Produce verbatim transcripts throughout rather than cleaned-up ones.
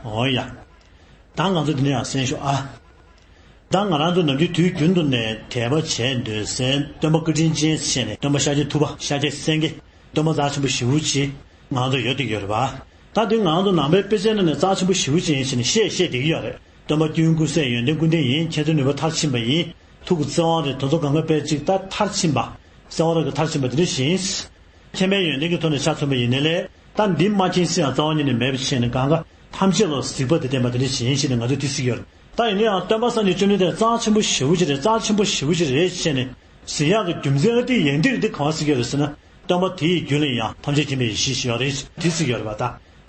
འོ་ཡ། ད་ང་ཚོ་འདི་ནས་ཡང་གསན་ཤོག་ཨ། ད་ང་རང་ཚོ་ནམ་རྒྱུན་དུས་རྒྱུན་དུ་ནས་དད་པ་བྱས་འདོད་སའི་སྟོན་པ་བཀའ་དྲིན་ཅན་ཞེས་ནས་སྟོན་པ་ཤཱཀྱ་ཐུབ་པ་ཤཱཀྱ་སེང་གེ། སྟོན་པ་རྩ་ཆེན་པོ་ཞེ་པོ་ཅིག་ང་ཚོ་ཡོད་བསྡད་ཀྱི་ཡོད་རེད་པ། ད་དེ་ང་ཚོ་ནང་པའི་དཔེ་ཆའི་ནང་ནས་རྩ་ཆེན་པོ་ཞེ་པོ་ཅིག་ཡིན་ཞེས་ནས་བཤད་བཤད་བསྡད་ཀྱི་ཡོད་རེད། སྟོན་པ་སྐྱེས་བུ་ཀུན་གསལ་ཡོན་ཏན་ཀུན་ལྡན་ཡིན། མཁྱེན་བརྩེ་ནུས་པ་མཐར་ཕྱིན་པ་ཡིན། ཐུགས་ཀྱི་བརྩེ་བ་དེ་དེ་ཚོ་གང་ག་དཔེ་གཅིག་ད་མཐར་ཕྱིན་པ། གསང་བ་རབ་ཀྱི་མཐར་ཕྱིན་པ་དེ་འདྲ་ཞིག་ཡིན། མཁྱེན་པའི་ཡོན་ཏན་གྱི་ཐོག་ནས་ཆ་མཚོན་པ་ཡིན་ནའི་ལས་ད་འདི་མ་མཁྱེན་སྲིད་ཡང་རྩ་བ་ཉིད་ནས་མེད་པ་བྱས་ནས་གང་ག་ཐམས་ཅད་ལ་གཟིགས་པ་དེ་བསྟན་པ་དེ་འདྲ་ཞིག་ཡིན་ཞེས་ནས་ང་ཚོས་དེ་གཟིགས་ཡོད་རེད། ད་ཡིན་ན་ཡང་སྟོན་པ་སངས་རྒྱས་བཅོམ་ལྡན་འདས་རྩ་ཆེན་པོ་ཞེ་པོ་ཅིག་རེད། རྩ་ཆེན་པོ་ཞེ་པོ་ཅིག་རེད་ཅེས་ནས་གཟིགས་ཡག་གི་རྒྱུ་མཚན་ཨ་དེ་ཡན་ཏིག་དེ་ག་པར་གཟིགས་ཡོད་རེད་ཟེར་ན། སྟོན་པ་དེ་ཡི་རྒྱུད་ལ་ཡང་ཐམས་ཅད་མཁྱེན་པའི་ཡེ་ཤེས་ཤིག་ཡོད་རེད། དེ་གཟིགས་ཡོད་རེད་པ། ད་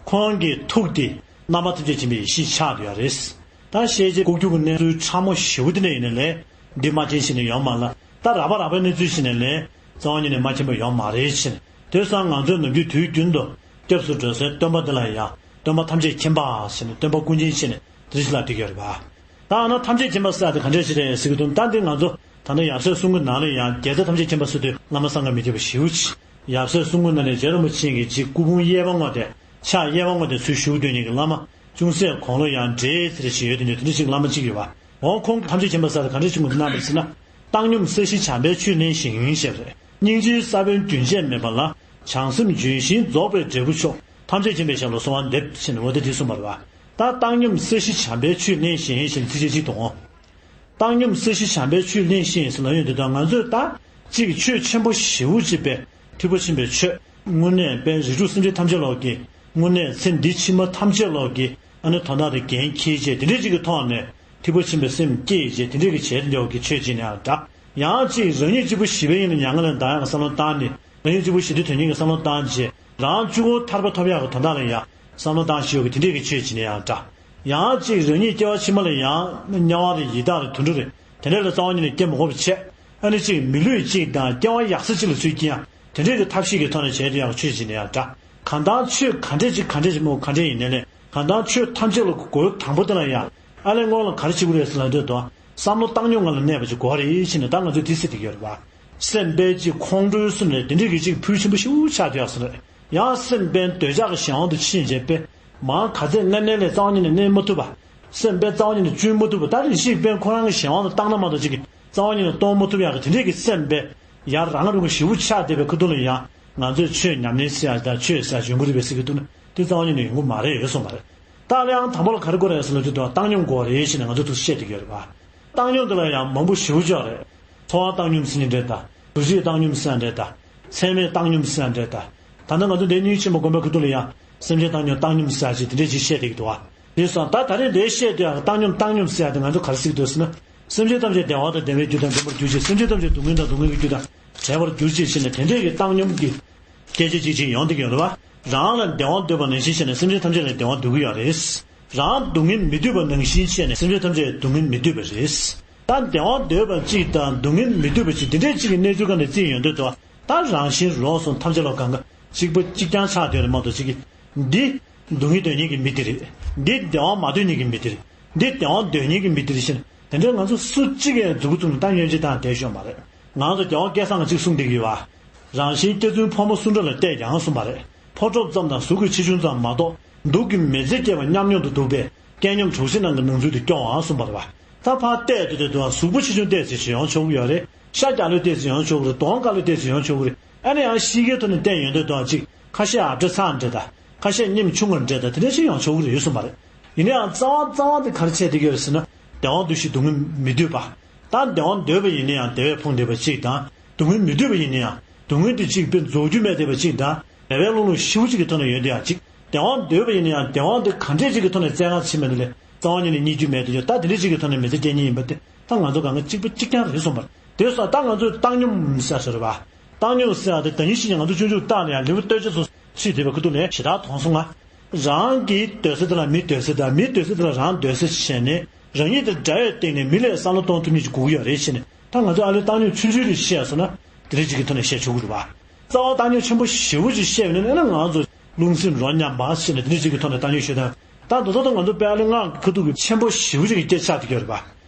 ཁོང་གི་ཐུགས་དེ་རྣམ་པ་ཐམས་ཅད་མཁྱེན་པའི་ཡེ་ཤེས་ཆགས་ཡོད་རེད། ད་ཤེས་བྱའི་ལྐོག་གྱུར་གྱི་གནས་ཚུལ་ཕྲ་མོ་ཞེ་པོ་དེ་འདྲ་ཡིན་ནའི་ལས་འདི་མ་མཁྱེན་ཞིག་ནས་ཡོང་མ་ལ། ད་རགས་པ་རགས་པའི་གནས་ཚུལ་ཞིག་ནས་ལས་རྩ་བ་ཉིད་ནས་མ་མཁྱེན་པ་ཡོང་མ་རེད་ཕྱིན། དེ་སང་ང་ཚོས་ནམ་རྒྱུན་དུས་རྒྱུན་དུ་སྐྱབས་སུ་འགྲོ་སའི་སྟོན་པ་འདི་ལ་ཡང་སྟོན་པ་ཐམས་ཅད་མཁྱེན་པ་ཞེས་ནས་སྟོན་པ་ཀུན་མཁྱེན་ཞེས་ནས་དེ་ཞིག་ལ་བསྡུས་ཡོད་རེད་པ། ད་ཨ་ན་ཐམས་ཅད་མཁྱེན་པ་ཟེར་ཏེ་ག་འདྲས་ཞིག་རེད་ཟེར་གྱི་འདུག་ད་འདི་ང་ཚོ་ད་ལྟ་ཡབ་སྲས་གསུམ་གྱི་ནང་ལ་ཡང་རྒྱལ་སྲས་ཐམས་ཅད་མཁྱེན་པ་ཟེར་དུས་བླ་མ་བསམ་གྱིས་མི་ཁྱབ་པ་ཞེ་པོ་ཅིག་ཡབ་སྲས་གསུམ་གྱི་ནང་ནས་རྗེ་རིན་པོ་ཆེ་གི་གཅིག་སྐུ་ཕུང་གཡས་པ་ངོས་དེ་ཕྱག་གཡས་པ་ངོས་དེ་ཚུར་བཞུགས་སྡོད་མཁན་གྱི་བླ་མ། ཅུང་ཟད་དགུང་ལོ་ཡང་བགྲེས་ཚེ་རེ་ཞིག་ཡོད་དེ་འདྲ་དེ་འདྲ་ཞིག་བླ་མ་གཅིག་ཡོད་པ། འོ་ཁོང་གིས་ཐམས་ཅད་མཁྱེན་པ་ཟེར་ཏེ་ག་འདྲ་ཞིག་ངོས་སུ་གནང་བ་ཟེར་ན། བཏང་སྙོམས་སྲེད་ཞི་བྱམས་པའི་ཆོས་ལེན་ཞིང་ཞེས་པ་རེད། སྙིང་རྗེའི་ས་བོན་རྒྱུན་ཆད་མེད་པ་ལ། བྱང་སེམས་ལྗོན་ཤིང་རྫོགས་པའི་འབྲས་བུ་མཆོག་ཐམས་ཅད་མཁྱེན་པའི་ཞབས་ལ་གསོལ་བ་འདེབས་ཞེས་ནས་འོ་དེ་འདྲ་གསུངས་པ་རེད་པ། ད་བཏང་སྙོམས་སྲེད་ཞི་བྱམས་པའི་ཆོས་ལེན་ཞིང་ཞེས་ཚིགས་བཅད་གཅིག་དང་། བཏང་སྙོམས་སྲེད་ཞི་བྱམས་པའི་ཆོས་ལེན་ཞིང་ཟེར་ལབ་ཡོང་དུས་ད་ང་ཚོས་ད་གཅིག་ཆོས་ཆེན་པོ་ཞེ་པོ་ཅིག་པའི་ཐེག་པ་ཆེན་པོའི་ཆོས་དངོས་གནས་དཔལ་རིགས་དྲུག་སེམས་ཅན་ཐམས་ཅད་ལོག་གི་དངོས་གནས་ཚེ་འདི་ཕྱི་མ་ཐམས་ཅད་ལོག་གི་ཨ་ནི་དོན་དག་དེ་འགན་འཁྱེར་བྱས་དེ་འདྲས་ཅིག་གི་ཐོག་ནས་ཐེག་པ་ཆེན་པོའི་སེམས་བསྐྱེད་བྱས་དེ་འདྲས་ཀྱི་བྱས་འདྲ་བོ་གི་ཆོས་བྱས་ནའང་འདྲ། ཡང་གཅིག་རང་ཉིད་གཅིག་པུ་ཞི་བའི་དབྱིངས་ལ་མྱ་ངན་ལས་འདའ་ཡག་གི་བསམ་བློ་བཏང་ནས། རང་ཉིད་གཅིག་པུ་ཞི་བདེ་དོན་གཉེར་གྱི་བསམ་བློ་བཏང་བྱས་རང་གཅིག་པུ་ཐར་པ་ཐོབ་ཡག་གི་དོན་དག་ལ་ཡང་བསམ་བློ་བཏང་ཞིག་ཡོད་ཀྱི་དེ་འདྲས་ཀྱི་ཆོས་བྱེད་ནས་ཡང་འདྲ། ཡང་གཅིག་རང་ཉིད་སྐྱེ་བ་ཕྱི་མ་ལ་ཡང་དམྱལ་བ་རེད་ཡི་དྭགས་རེད་དུད་འགྲོ་རེད་དེ་འདྲས་ལ་རྩ་བ་ཉིད་ནས་སྐྱེ་མི་དགོས་པ་བྱས་ཨ་ནི་གཅིག་མི་ལུས་གཅིག་དང་སྐྱེ་བ་ཡག་ས་གཅིག་ལ་ཚུར་སྐྱེ་ཡག་དེ་འདྲས་ཀྱི་ཐབས་ཤེས་ཀྱི་ཐོག་ནས་བྱས་ཏེ་ཡག་ཆོས་བྱེད་ནས་ཡང་འདྲ། གང་ལྟར་ཆོས་ག་འདྲས་ཅིག་ག་འདྲས་ཅིག་མོ་ག་འདྲས་ཡིན་ནའི་ལས་གང་ལྟར་ཆོས་ཐམས་ཅད་ལ་སྒོ་དང་པོ་དེ་ལ་ཡང་ཨ་ལས་སྔོན་ལ་ག་རེ་བྱེད་དགོས་རེད་ཟེར་ལབ་དུས་དོ། བསམ་བློ་བཏང་སྙོམས་ངང་ལ་གནས་པ་ཅིག་དགོས་རེད་ཕྱིན་ནས་ད་ང་ཚོས་དེ་ཟེར་དེ་ཡོད་རེད་པ། སེམས་དཔའི་གཅིག་ཁོང་ཁྲོའི་སེམས་ལས་དེ་འདྲས་ཀྱི་གཅིག་ཕུལ་ཆེན་པོ་ཞེ་པོ་ཆགས་བསྡད་ཡག་ཟེར་རེད། ཡང་སེམས་དཔའི་འདོད་ཆགས་ཀྱི་གཞན་དབང་དུ་ཕྱིན་བྱས་པས་མང་ག་ཚད་གནས་གནས་ལས་རྩ་བ་ཉིད་ནས་གནས་མ་ཐུབ་པ། སེམས་དཔའ་རྩ་བ་ཉིད་ནས་གཅུན་མ་ཐུབ་པ་ད་རེ་ཞིག་དཔལ་ཁོ་རང་གི་གཞན་དབང་དུ་བཏང་ན་མ་གཏོགས་ཅིག་གིས་རྩ་བ་ཉིད་ནས་གཏོང་མ་ཐུབ་ཡག་གི་དེ་འདྲས་ཀྱི་སེམས་དཔའ་ཡར་རང་རང་གི་ཞེ་པོ་ཆགས་བསྡད་པའི་ཁ་ཐུག་ལ་ཡང་ང་ཚོས་ཆོས་ཉམས་ལེན་ཟེར་ཡག་དང་ཆོས་ཟེར་ཡག་ཡོང་གི་རེད་པས་ཟེར་གྱི་འདུག་ན་དེ་རྩ་བ་ཉིད་ནས་ཡོང་གི་མ་རེད་གསུངས་པ་རེད། ད་ལས་ཡང་དང་པོ་ལ་ག་རེ་དགོས་རེད་ཟེར་ལབ་དུས་དང་བཏང་སྙོམས་དགོས་རེད་ཞེས་ནས་ང་ཚོ་ཐུགས་བཤད་བསྡད་ཀྱི་ཡོད་རེད་པ། བཏང་སྙོམས་དེ་ལ་ཡང་མང་པོ་ཞེ་པོ་ཅིག་ཡོད་རེད། འཚོ་བ་བཏང་སྙོམས་ཟེར་ནི་འདྲ་ད། དུས་ཚོད་བཏང་སྙོམས་ཟེར་ཡག་འདྲ་ད། ཚད་མེད་བཏང་སྙོམས་ཟེར་ཡག་འདྲ་ད། ད་ལྟ་ང་ཚོ་འདི་སྙིང་རྗེ་ཆེན་པོ་སྒོམ་པའི་ཁ་ཐུག་ལ་ཡང་སེམས་ཅན་བཏང་སྙོམས་བཏང་སྙོམས་ཟེར་ཡག་ཅིག་དེ་འདྲས་ཅིག་བཤད་བསྡད་ཀྱི་འདུག་བ། དེ་སོང་ད་ད་རེས་འདིར་བཤད་བསྡད་ཡག་བཏང་སྙོམས་བཏང་སྙོམས་ཟེར་ཡག་དེ་ང་ཚོ་ག་རེ་ཟེར་གྱི་འདུག་ཟེར་ན། སེམས་ཅན་ཐམས་ཅད་བདེ་བ་དང་ལྡན་པའི་རྒྱུ་དང་ལྡན་པར་གྱུར་ཅིག་སེམས་ཅན་ཐམས་ཅད་སྡུག་བསྔལ་དང་སྡུག་བསྔལ་གྱི་རྒྱུ་དང་བྲལ་བར་གྱུར་ཅིག་ཟེར་ནས་དེ་འདྲས་ཀྱི་བཏང་སྙོམས་ཀྱི་སྐད་ཆ་ཅིག་ཅིག་ཡོང་བསྡད་ཀྱི་ཡོད་རེད་བ། རང་ལ་བདེ་བ་འདོད་པ་ནང་བཞིན་བྱས་ནས་སེམས་ཅན་ཐམས་ཅད་ལ་བདེ་བ་འདོད་ཀྱི་ཡོད་རེད། རང་སྡུག་བསྔལ་མི་འདོད་པ་ནང་བཞིན་བྱས་ནས་སེམས་ཅན་ཐམས་ཅད་སྡུག་བསྔལ་མི་འདོད་པ་རེད། ད་བདེ་བ་འདོད་པ་གཅིག་དང་སྡུག་བསྔལ་མི་འདོད་པ་གཅིག་འདི་འདྲའི་གཅིག་གི་གནས་ཚུལ་གང་ནས་བརྩིས་ཡོང་དུས་དོ། ད་རང་བཞིན་རོགས་སོང་ཐམས་ཅད་ལ་གང་ག་གཅིག་པ་གཅིག་རྐྱང་ཆགས་བསྡད་རེད་མ་གཏོགས་གཅིག་གི་འདི་སྡུག་བསྔལ་འདོད་མཁན་གྱི་མི་དེ་རེད། འདི་བདེ་བ་མ་འདོད་མཁན་གྱི་མི་དེ་རེད། འདི་བདེ་བ་འདོད་མཁན་གྱི་མི་དེ་རེད་ཤེས་ན་དེ་འདྲའི་ང་ཚོ་སུ་གཅིག་ཡང་མཛུབ་གུ་བཙུགས་ནས་ད་སྙོན་འཇེབས་བཏང་བསྡད་ཤོག་མ་རེད། ང་ཚོ་རྒྱལ་བ་སྐལ་བཟང་གིས་གཅིག་གསུངས་བསྡད་ཀྱི་ཡོད་པ། རང་བཞིན་སྐྱ་རྫུན་ཕོ་མོ་སུ་འདྲ་ལ་བལྟས་ཀྱང་གསུངས་པ་རེད། ཕོ་གྲོགས་ཙམ་དང་གཟུགས་ཀྱི་ཆེ་ཆུང་ཙམ་མ་གཏོགས་སྡུག་གི་མི་ཚེ་སྐྱེལ་བ་མཉམ་མྱོང་དུ་འདུག་པས་སྐལ་མཉམ་གྲོགས་ཤིག་རྣམས་ཀྱི་ནང་ཚུལ་དུ་སྐྱོང་བའང་གསུངས་པ་རེད་པ། ད་ཕར་བལྟས་དུས་དེ་དུས་གཟུགས་པོ་ཆེ་ཆུང་བལྟས་ཚེ་ཞིག་ཡོང་ཆོག་གི་ཡོད་རེད། ཤ་རྒྱགས་ལོས་བལྟས་ཚེ་ཡོང་ཆོག་གི་རེད། གདོང་དཀར་ལོས་བལྟས་ཚེ་ཡོང་ཆོག་གི་རེད། ཨ་ནི་ཡང་གཤིས་ཀའི་ཐོག་ནས་བལྟས་ཡོང་དུས་དུས་གཅིག་ཁ་ཤས་ཨ་བྲ་ཚ་འདྲ་དང་ཁ་ཤས་སྙེམས་ཆུང་བ་འདྲ་དང་དེ་འདྲ་ཞིག་ཡོང་ཆོག་གི་རེད་གསུངས་པ་རེད། ཡིན་ན་ཡང་རྩ་བ་རྩ་བ་དེ་ག་རེ་བྱས་བསྡད་ཀྱི་ཡོད་རེད་ཟེར་ན་བདེ་བ་འདོད་བཞིན་སྡུག་བསྔལ་མི་འདོད་པ། ད་བདེ་བ་འདོད་པ་ཡིན་ན་ཡང་བདེ་བས་ཕོངས་བསྡད་པ་གཅིག་དང་སྡུག་བསྔལ་མི་འདོད་པ་ཡིན་ན་ཡང་སྡུག་བསྔལ་དེ་གཅིག་དཔེ་རྫོགས་རྒྱུ་མེད་བསྡད་པ་གཅིག་དང་བདེ་བའི་བློ་རླུང་ཞེ་པོ་གཅིག་གི་ཐོག་ནས་ཡོད་བསྡད་ཡག་གཅིག་བདེ་བ་འདོད་པ་ཡིན་ན་ཡང་བདེ་བ་དེ་ག་འདྲས་ཅིག་གི་ཐོག་ནས་བཙལ་ག་ཕྱིན་པ་ཡིན་ན་ལས་རྩ་བ་ཉིད་ནས་རྙེད་རྒྱུ་མེད་དུ་ཡོད། ད་དེ་འདྲས་ཅིག་གི་ཐོག་ནས་མི་ཚེ་སྐྱེལ་མཁན་ཡིན་པ་དེ་ད་ང་ཚོ་གང་ག་གཅིག་པ་གཅིག་རྐྱང་རེད་གསུངས་པ་རེད། དེ་སོང་ད་ང་ཚོས་བཏང་སྙོམས་ཟེར་བ་རེད་པ། བཏང་སྙོམས་ཟེར་བ་དེ་ད་ཡིན་ཞིག་ང་ཚོ་ཆུང་ཆུང་བཏང་ནས་ཡང་ལེའུ་བསྟོད་ཆ་ཚོ་ཤེས་བསྡད་པའི་ཁ་ཐུག་ནས་ཞེ་དྲག་མཐོང་སོང་ང་། རང་གི་འདོད་ས་དེ་ལ་མིའི་འདོད་ས་དང་མིའི་འདོད་ས་དེ་ལ་རང་འདོད་ས་བྱས་ནས་རང་ཉིད་དང་འདྲ་བའི་སྟེང་ནས་མི་ལས་བསམ་བློ་གཏོང་ཐུབ་མཁན་ཅིག་དགོས་ཀྱི་ཡོད་རེད་ཞེས་ནས་ད་ང་ཚོས་ཨ་ལས་བཏང་སྙོམས་ཆུང་ཆུང་རེ་བཤད་སོང་ན་དེ་འདྲ་ཅིག་གི་ཐོག་ནས་བཤད་ཆོག་གི་རེད་པ། རྩ་བ་བཏང་སྙོམས་ཆེན་པོ་ཞེ་པོ་ཅིག་བཤད་ཡོད་ན་ཨ་ལས་ང་ཚོ་རླུང་སེམས་རོ་མཉམ་པ་ཞེས་ནས་དེ་འདྲ་ཅིག་གི་ཐོག་ནས་བཏང་སྙོམས་ཞུས་དང་ད་མདོ་ཚོགས་དང་ང་ཚོ་དཔེ་ཨ་ལས་སྔགས་ཀྱི་ཁ་ཐུག་གི་ཆེན་པོ་ཞེ་པོ་ཅིག་གི་སྐད་ཆགས་བསྡད་ཀྱི་ཡོད་རེད་པ།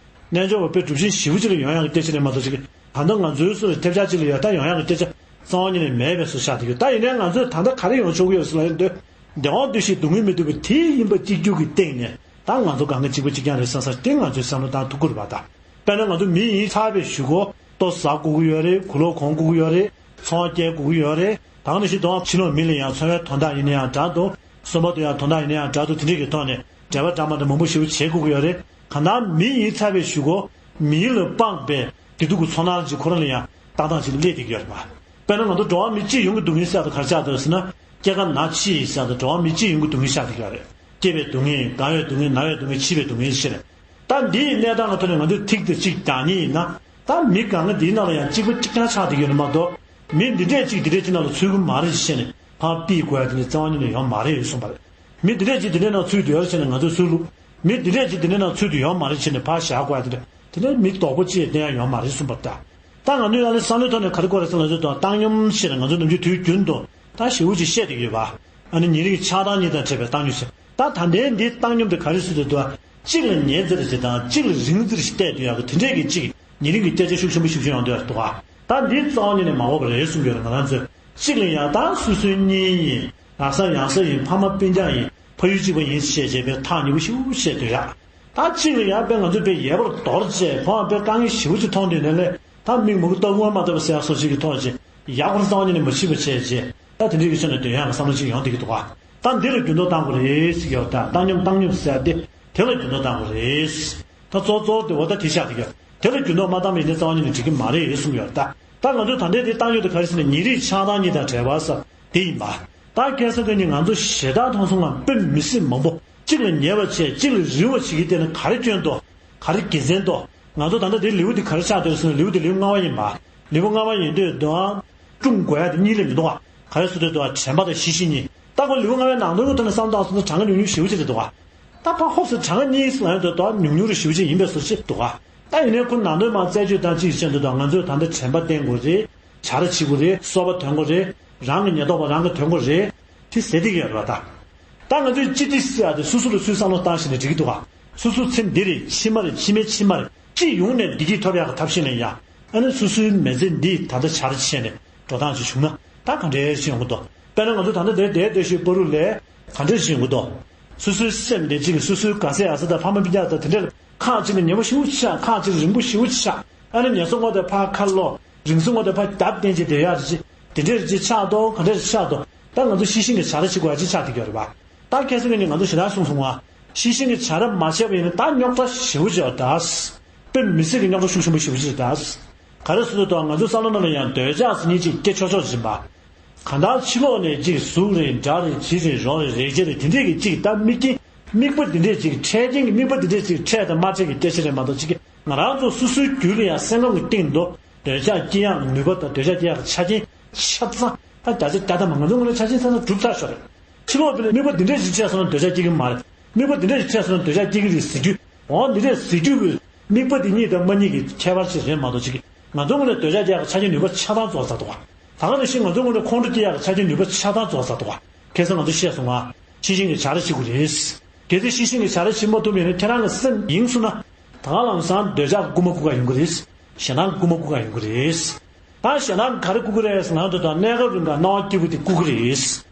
རྣལ་འབྱོར་པ་དཔེ་གྲུབ་ཆེན་ཞེ་པོ་ཅིག་ལ་ཡོང་ཡག་གི་སྐད་ཆ་རེད་མ་གཏོགས་ཅིག་གི་ད་ལྟ་ང་ཚོའི་སུ་ལ་ཐེབས་ཆག་ཅིག་ལ་ཡོད་ད་ཡོང་ཡག་གི་སྐད་ཆ་རྩ་བ་ཉིད་ནས་མེད་པའི་བཟོ་ཆགས་བསྡད་ཀྱི་ཡོད། ད་ཡིན་ནའི་ང་ཚོས་ད་ལྟ་ག་རེ་ཡོང་ཆོག་གི་ཡོད་ཟེར་ལབ་ཡོང་དུས། བདེ་བ་འདུ་ཤེས་སྡུག་བསྔལ་མི་འདོད་པ་དེ་ཡིན་པ་གཅིག་གྱུར་གྱི་སྟེང་ནས་ད་ང་ཚོ་གང་ག་གཅིག་པ་གཅིག་རྐྱང་རེད་བསམ་ས་དེ་ང་ཚོའི་བསམ་བློ་བཏང་ཐུབ་ཀྱི་རེད་པ་ད། དཔེར་ན་ང་ཚོ་མི་ཡིན་ཚར་བའི་གཞུག་གུ་ལྟོ་ཟ་དགོས་ཀྱི་ཡོད་རེད། གོས་ལོག་གོན་དགོས་ཀྱི་ཡོད་རེད། འཚོ་བ་སྐྱེལ་དགོས་ཀྱི་ཡོད་རེད། ད་ག་ནང་བཞིན་དུ་ཕྱི་ལོགས་མི་ལ་ཡང་འཚོ་བའི་དོན་དག་ཡིན་ན་ཡང་འདྲ་འདུག་གསུམ་པ་དུ་ཡང་དོན་དག་ཡིན་ན་ཡང་འདྲ་འདུག་དེ་འདྲས་ཀྱི་ཐོག་ནས་འབྲེལ་བ་འདྲ་མ་འདྲ་མང་པོ་ཞེ་པོ་བྱེད་དགོས་ཀྱི་ཡོད་རེད། གང་ལྟར་མི་ཡིན་ཚར་བའི་གཞུག་གུ་མི་ལ་དཔག་པའི་བདེ་སྡུག་གི་ཚོར་སྣང་ཅིག་ཁོ་རང་ལ་ཡང་ཏག་ཏག་ཅིག་སླེབས་བསྡད་ཀྱི་ཡོད་རེད་པ། དཔེར་ན་ང་ཚོ་འགྲོ་བ་མི་སྤྱི་ཡོངས་ཀྱི་སྡུག་བསྔལ་ཟེར་དུས་ག་རེ་ཆགས་འདུག་ཟེར་ན། སྐྱེ་རྒ་ན་འཆི་ཟེར་དུས་འགྲོ་བ་མི་སྤྱི་ཡོངས་ཀྱི་སྡུག་བསྔལ་ཆགས་བསྡད་ཀྱི་ཡོད་རེད། སྐྱེ་བའི་སྡུག་བསྔལ། རྒ་བའི་སྡུག་བསྔལ། ན་བའི་སྡུག་བསྔལ། འཆི་བའི་སྡུག་བསྔལ་ཟེར། ད་འདིའི་གནས་སྟངས་ཀྱི་ཐོག་ནས་ང་ཚོས་ཐིག་དེ་གཅིག་བདག་ཉིད་ཡིན་ན། ད་མི་གང་ག་འདིའི་ནང་ལ་ཡང་གཅིག་པ་གཅིག་རྐྱང་ཆགས་བསྡད་ཀྱི་ཡོད་རེད་མ་གཏོགས། མི་འདི་འདྲས་གཅིག་འདི་འདྲས་གཅིག་ནང་ལ་ཚུད་ཀྱི་མ་རེད་ཅེས་བཤད་ནས་ཕར་ཕུད་དགོས་ཡ་དེ་འདྲ་རྩ་བ་ཉིད་ནས་ཡོད་མ་རེད་གསུངས་པ་རེད། མི་འདི་འདྲས་གཅིག་འདི་འདྲས་ནང་ཚུད་དུ་ཡོད་རེད་ཟེར་ནས་ང་ཚོས་ཚུར་བླུགས། མི་འདི་འདྲས་གཅིག་འདི་འདྲས་ནང་ཚུད་དུ་ཡོད་མ་རེད་ཟེར་ནས་ཕར་བཞག་དགོས་ཡ་དེ་འདྲ་དེ་འདྲས་མི་རྡོག་པོ་གཅིག་བསྟན་ཡ་ཡོད་མ་རེད་གསུངས་པ་རེད་ད། ད་ང་ཚོས་ཨ་ནི་བསམ་བློའི་ཐོག་ནས་ག་རེ་དགོས་རེད་ཟེར་ན། ང་ཚོས་ད་བཏང་སྙོམས་ཞེས་ནས་ང་ཚོས་ནམ་རྒྱུན་དུས་རྒྱུན་དུ་ད་ཞེ་པོ་ཅིག་བཤད་བསྡད་ཀྱི་ཡོད་པ། ཨ་ནི་ཉེ་རིང་གི་ཆགས་སྡང་གཉིས་དང་བྲལ་བའི་བཏང་སྙོམས་ཟེར། ད་ད་ལྟའི་འདིའི་བཏང་སྙོམས་དེ་ག་རེ་ཟེར་དུས་འདུག་གཅིག་ལ་ཉེ་ཙམ་ཞིག་དང་གཅིག་ལ་རིང་ཙམ་ཞིག་བལྟས་བསྡད་ཡག་གི་དེ་འདྲས་ཀྱི་གཅིག་ཉེ་རིང་གི་སྐད་ཆ་ཤུགས་ཆེན་པོ་ཞེ་པོ་ཅིག་ཡོང་བསྡད་ཡོད་རེད་འདུག་ག་ད་འདིའི་རྩ་བ་ཉིད་ནས་མ་འོས་པ་རེད་གསུངས་ཡོད་རེད། ང་རང་ཚོས་གཅིག་ལ་ཡང་ད་སོ་སོའི་གཉེན་ཡིན། ར་ས་ཡང་ས་ཡིན། ཕ་མ་སྤུན་ཀྱག་ཡིན། ཕ་ཡུལ་གཅིག་པ་ཡིན་ཞེས་བྱས་པའི་ཐག་ཉེ་པོ་ཞེ་པོ་བཤད་སྡོད་ཡག་ད་གཅིག་ལ་ཡང་དཔེ་ང་ཚོས་དཔེ་ཡལ་བར་དོར་བྱས་ཁོང་དཔེ་དཀའ་ངལ་ཞེ་པོ་ཅིག་མཐོང་དུས་ནས་ལས། ད་མིག་མུ་གུ་ལྟ་བུ་མ་ལྟ་བུ་ཟེར་ཡག་སོགས་ཅིག་གི་ཐོག་ཅིག་ཡག་པོ་རྩ་བ་ཉིད་ནས་མ་ཤེས་པ་བྱས་རྗེས་ད་དེ་འདྲའི་གི་ཕྱོགས་ནས་སྡོད་ཡག་གི་བསམ་བློ་ཅིག་ཡོང་བསྡད་ཀྱི་འདུག་ག་ད་འདི་ལ་འགྱུར་ལྡོག་བཏང་དགོས་རེད་ཟེར་གྱི་ཡོད། ད་བཏང་སྙོམས་བཏང་སྙོམས་ཟེར་ཡག་དེ་དེ་ལ་འགྱུར་ལྡོག་བཏང་དགོས་རེད། ད་གཙོ་གཙོ་བོ་དེ་འོ་ད་དེ་ཆགས་བསྡད་ཀྱི་ཡོད། དེ་ལ་འགྱུར་ལྡོག་མ་བཏང་བ་ཡིན་ན་རྩ་བ་ཉིད་ནས་འགྲིག་གི་མ་རེད་གསུངས་ཡོད། ད་ད་ང་ཚོས་ད་ལྟའི་དེ་བཏང་སྙོམས་དེ་ག་རེ་ཟེར་ན་ཉེ་རིང་ཆགས་སྡང་གཉིས་དང་བྲལ་བ་ཟེར་དེ་ཡིན་པ། ད་ཁ་སང་ཁ་ཉིན་ང་ཚོ་ཞེ་དྲག་མཐོང་སོང་ང་། དཔེ་མི་སྲིད་མང་པོ་གཅིག་ལ་ཉེ་བ་བྱས་གཅིག་ལ་རིང་བ་བྱེད་ཀྱི་བསྡད་ན་ག་རེ་སྐྱོན་འདུག་ག་རེ་དགེ་མཚན་འདུག་ང་ཚོ་ད་ལྟ་དེ་ལེའུ་དེ་ག་རེ་ཆགས་བསྡད་ཟེར་ན། ལེའུ་དེ་ལེའུ་ལྔ་པ་ཡིན་པ། ལེའུ་ལྔ་པ་ཡིན་དུས་དོན་སྲུང་དགོས་ཡ་དེ་གཉིས་ལས་མི་འདུག་ག་ག་རེ་ཟེར་དུས་དོན་དྲན་པ་དང་ཤེས་བཞིན་གཉིས། ད་ཁོ་ལེའུ་ལྔ་པའི་ནང་དོན་གྱི་ཐོག་ནས་བསམ་བཏང་སོང་ན་གྲངས་ཀ་ཉུང་ཉུང་ཞེ་པོ་ཅིག་རེད་འདུག་ག་ད་ཕར་ཧོབ་སེ་གྲངས་ཀ་གཉིས་ལ་ཡོང་དུས་དོན་ཉུང་ཉུང་རེ་ཞེ་པོ་ཅིག་ཡིན་པའི་བཟོ་ཅིག་འདུག་ག་ད་ཡིན་ནའི་ཁོ་ནང་དོན་མར་རྩད་གཅོད་བཏང་ཅིག་བྱས་དུས་དོན་ང་ཚོས་ད་ལྟ་དྲན་པ་བསྟེན་དགོས་རེད། བྱ་ར་བྱེད་དགོས་རེད། གསོལ་བ་འདོན་དགོས་རེད། རང་གི་ཉེན་རྟོག་པ་རང་གིས་འདོན་དགོས་རེད། དེ་ཟེར་བསྡད་ཀྱི་ཡོད་རེད་པ་ད། ད་ང་ཚོས་སྤྱི་བདེ་ཟེར་ཡག་དེ་སོ་སོ་ལ་སོས་བསམ་བློ་བཏང་བཞག་ན་འགྲིག་གི་འདུག་ག་སོ་སོ་ཚེ་འདི་རེད། ཕྱི་མ་རེད། ཕྱི་མའི་ཕྱི་མ་རེད། སྤྱི་ཡོངས་ནས་བདེ་སྐྱིད་ཐོབ་ཡག་གི་ཐབས་ཤེས་ལ་ཡ། ཨ་ནི་སོ་སོའི་མི་ཚེ་འདི་ད་ལྟ་བྱ་ར་བྱས་ནས་འགྲོ་སྟངས་ཅིག་བྱུང་ན་ད་ག་འདྲས་ཅིག་ཡོང་གི་འདུག་དཔེར་ན་ང་ཚོ་ད་ལྟ་འདིར་བསྡད་བསྡད་བཞིན་པ་རུ་ལས་ག་འདྲས་ཅིག་ཡོང་གི་འདུག་སོ་སོའི་སེམས་དེ་གཅིག་གིས་སོ་སོའི་དགའ་སའི་ཨ་ས་དང་ཕ་མ་སྤུན་ཀྱག་དང་དེ་འདྲ་ལ་ཁག་གཅིག་ལ་ཉེ་པོ་ཞེ་པོ་ཆགས། ཁག་གཅིག་ལ་རིང་པོ་ཞེ་པོ་ཆགས། ཨ་ནི་ཉེ་ས་བསྔོགས་ཏེ་ཕར་ཁ་ལོག་རིང་ས་བསྔོགས་ཏེ་ཕར་རྒྱབ་བསྟན་བྱས་བསྡད་ཡག་རེད་ཅེས། དེ་འདྲས་རེད་ཅེས་ཆགས་འདུག་ག་འདྲས་རེད་ཆགས་འདུག་ད་ང་ཚོ་ཤེས་བཞིན་གྱིས་བྱ་ར་བྱེད་དགོས་ཡག་ཅིག་ཆགས་བསྡད་ཀྱི་ཡོད་རེད་པ། ད་ཁ་སང་ཁ་ཉིན་ང་ཚོ་ཞེ་དྲག་གསུངས་སོང་ང་། ཤེས་བཞིན་གྱིས་བྱ་ར་མ་བྱས་པ་ཡིན་ན་ད་རྙོག་དྲ་ཞེ་པོ་ཅིག་རེད་ད། དཔེ་མི་སྲིད་ཀྱི་རྙོག་དྲ་ཤུགས་ཆེན་པོ་ཞེ་པོ་ཅིག་རེད་ད། ག་རེ་ཟེར་དུས་ད་ང་ཚོའི་བསམ་བློ་ནང་ལ་ཡང་འདོད་ཆགས་ཟེར་མཁན་ཅིག་སྐྱེ་ཆོག་ཆོག་ཅིག་ཡིན་པ། གང་ལྟར་ཕྱི་ལོགས་ནས་ཅིག་གཟུགས་རེད། སྒྲ་རེད། དྲི་རེད། རོ་རེད། རེག་བྱ་རེད། དེ་འདྲས་ཀྱི་ཅིག་ད་དམིགས་རྐྱེན་དམིགས་པ་འདི་འདྲས་ཅིག་འཕྲལ་རྐྱེན་གྱི་དམིགས་པ་འདི་འདྲས་ཅིག་འཕྲལ་དང་མ་འཕྲལ་གྱི་སྐད་ཆ་རེད་མ་གཏོགས་ཅིག་གི་ང་རང་ཚོ་སོ་སོའི་རྒྱུད་ལ་ཡང་སེམས་ཁམས་ཀྱི་སྟེང་དུ་འདོད་ཆགས་སྐྱེ་ཡག་ནུས་པ་དང་འདོད་ཆགས་སྐྱེ་ཡག་གི་ཆ་རྐྱེན་ཆ་ཚང་ད་བརྒྱ་ཆ་བརྒྱ་དང་མ་ང་ཚོ་ངོས་ནས་ཆ་རྐྱེན་ཆ་ཚང་གྲུབ་ཚར་ཤོག་རེད། ཕྱི་ལོགས་དེ་ལ་དམིགས་པ་འདི་འདྲས་ཞིག་ཆགས་སོང་ན་འདོད་ཆགས་སྐྱེ་གི་མ་རེད། དམིགས་པ་འདི་འདྲས་ཞིག་ཆགས་སོང་ན་འདོད་ཆགས་སྐྱེ་གི་རེད་ཟེར་རྒྱུ། འོ་འདི་འདྲས་ཟེར་རྒྱུ་གི་དམིགས་པ་འདི་རྙེད་དང་མ་རྙེད་ཀྱི་ཁྱད་པར་ཞིག་རེད་མ་གཏོགས་ཅིག་གི་ང་ཚོ་ངོས་ནས་འདོད་ཆགས་སྐྱེ་ཡག་གི་ཆ་རྐྱེན་ནུས་པ་ཆ་ཚང་རྫོགས་ཚར་འདུག་ག་ད་ག་ནང་བཞིན་ང་ཚོ་ངོས་ནས་ཁོང་ཁྲོ་སྐྱེ་ཡག་གི་ཆ་རྐྱེན་ནུས་པ་ཆ་ཚང་རྫོགས་ཚར་འདུག་ག་ཁ་སང་ང་ཚོ་བཤད་སོང་ང་། ཤེས་བཞིན་གྱིས་བྱ་ར་བྱེད་དགོས་རེད། གལ་སྲིད་ཤེས་བཞིན་གྱིས་བྱ་ར་བྱེད་མ་ཐུབ་པ་ཡིན་ན་ཁྱེད་རང་གི་སེམས་ཡེངས་སོང་ན། ད་ག་ལམ་སང་འདོད་ཆགས་ཀྱི་རྐུན་མ་རྐུ་ག་ཡོང་གི་རེད། ཞེ་སྡང་རྐུན་མ་རྐུ་ག་ཡོང་གི་རེད། ད་ཞེ་སྡང་ག་རེ་རྐུ་གི་རེད་ཟེར་ན་དུས་དང་གནས་སྐབས་རིང་ག་སྣང་བ་སྐྱིད་པོ་དེ་རྐུ་གི་རེད།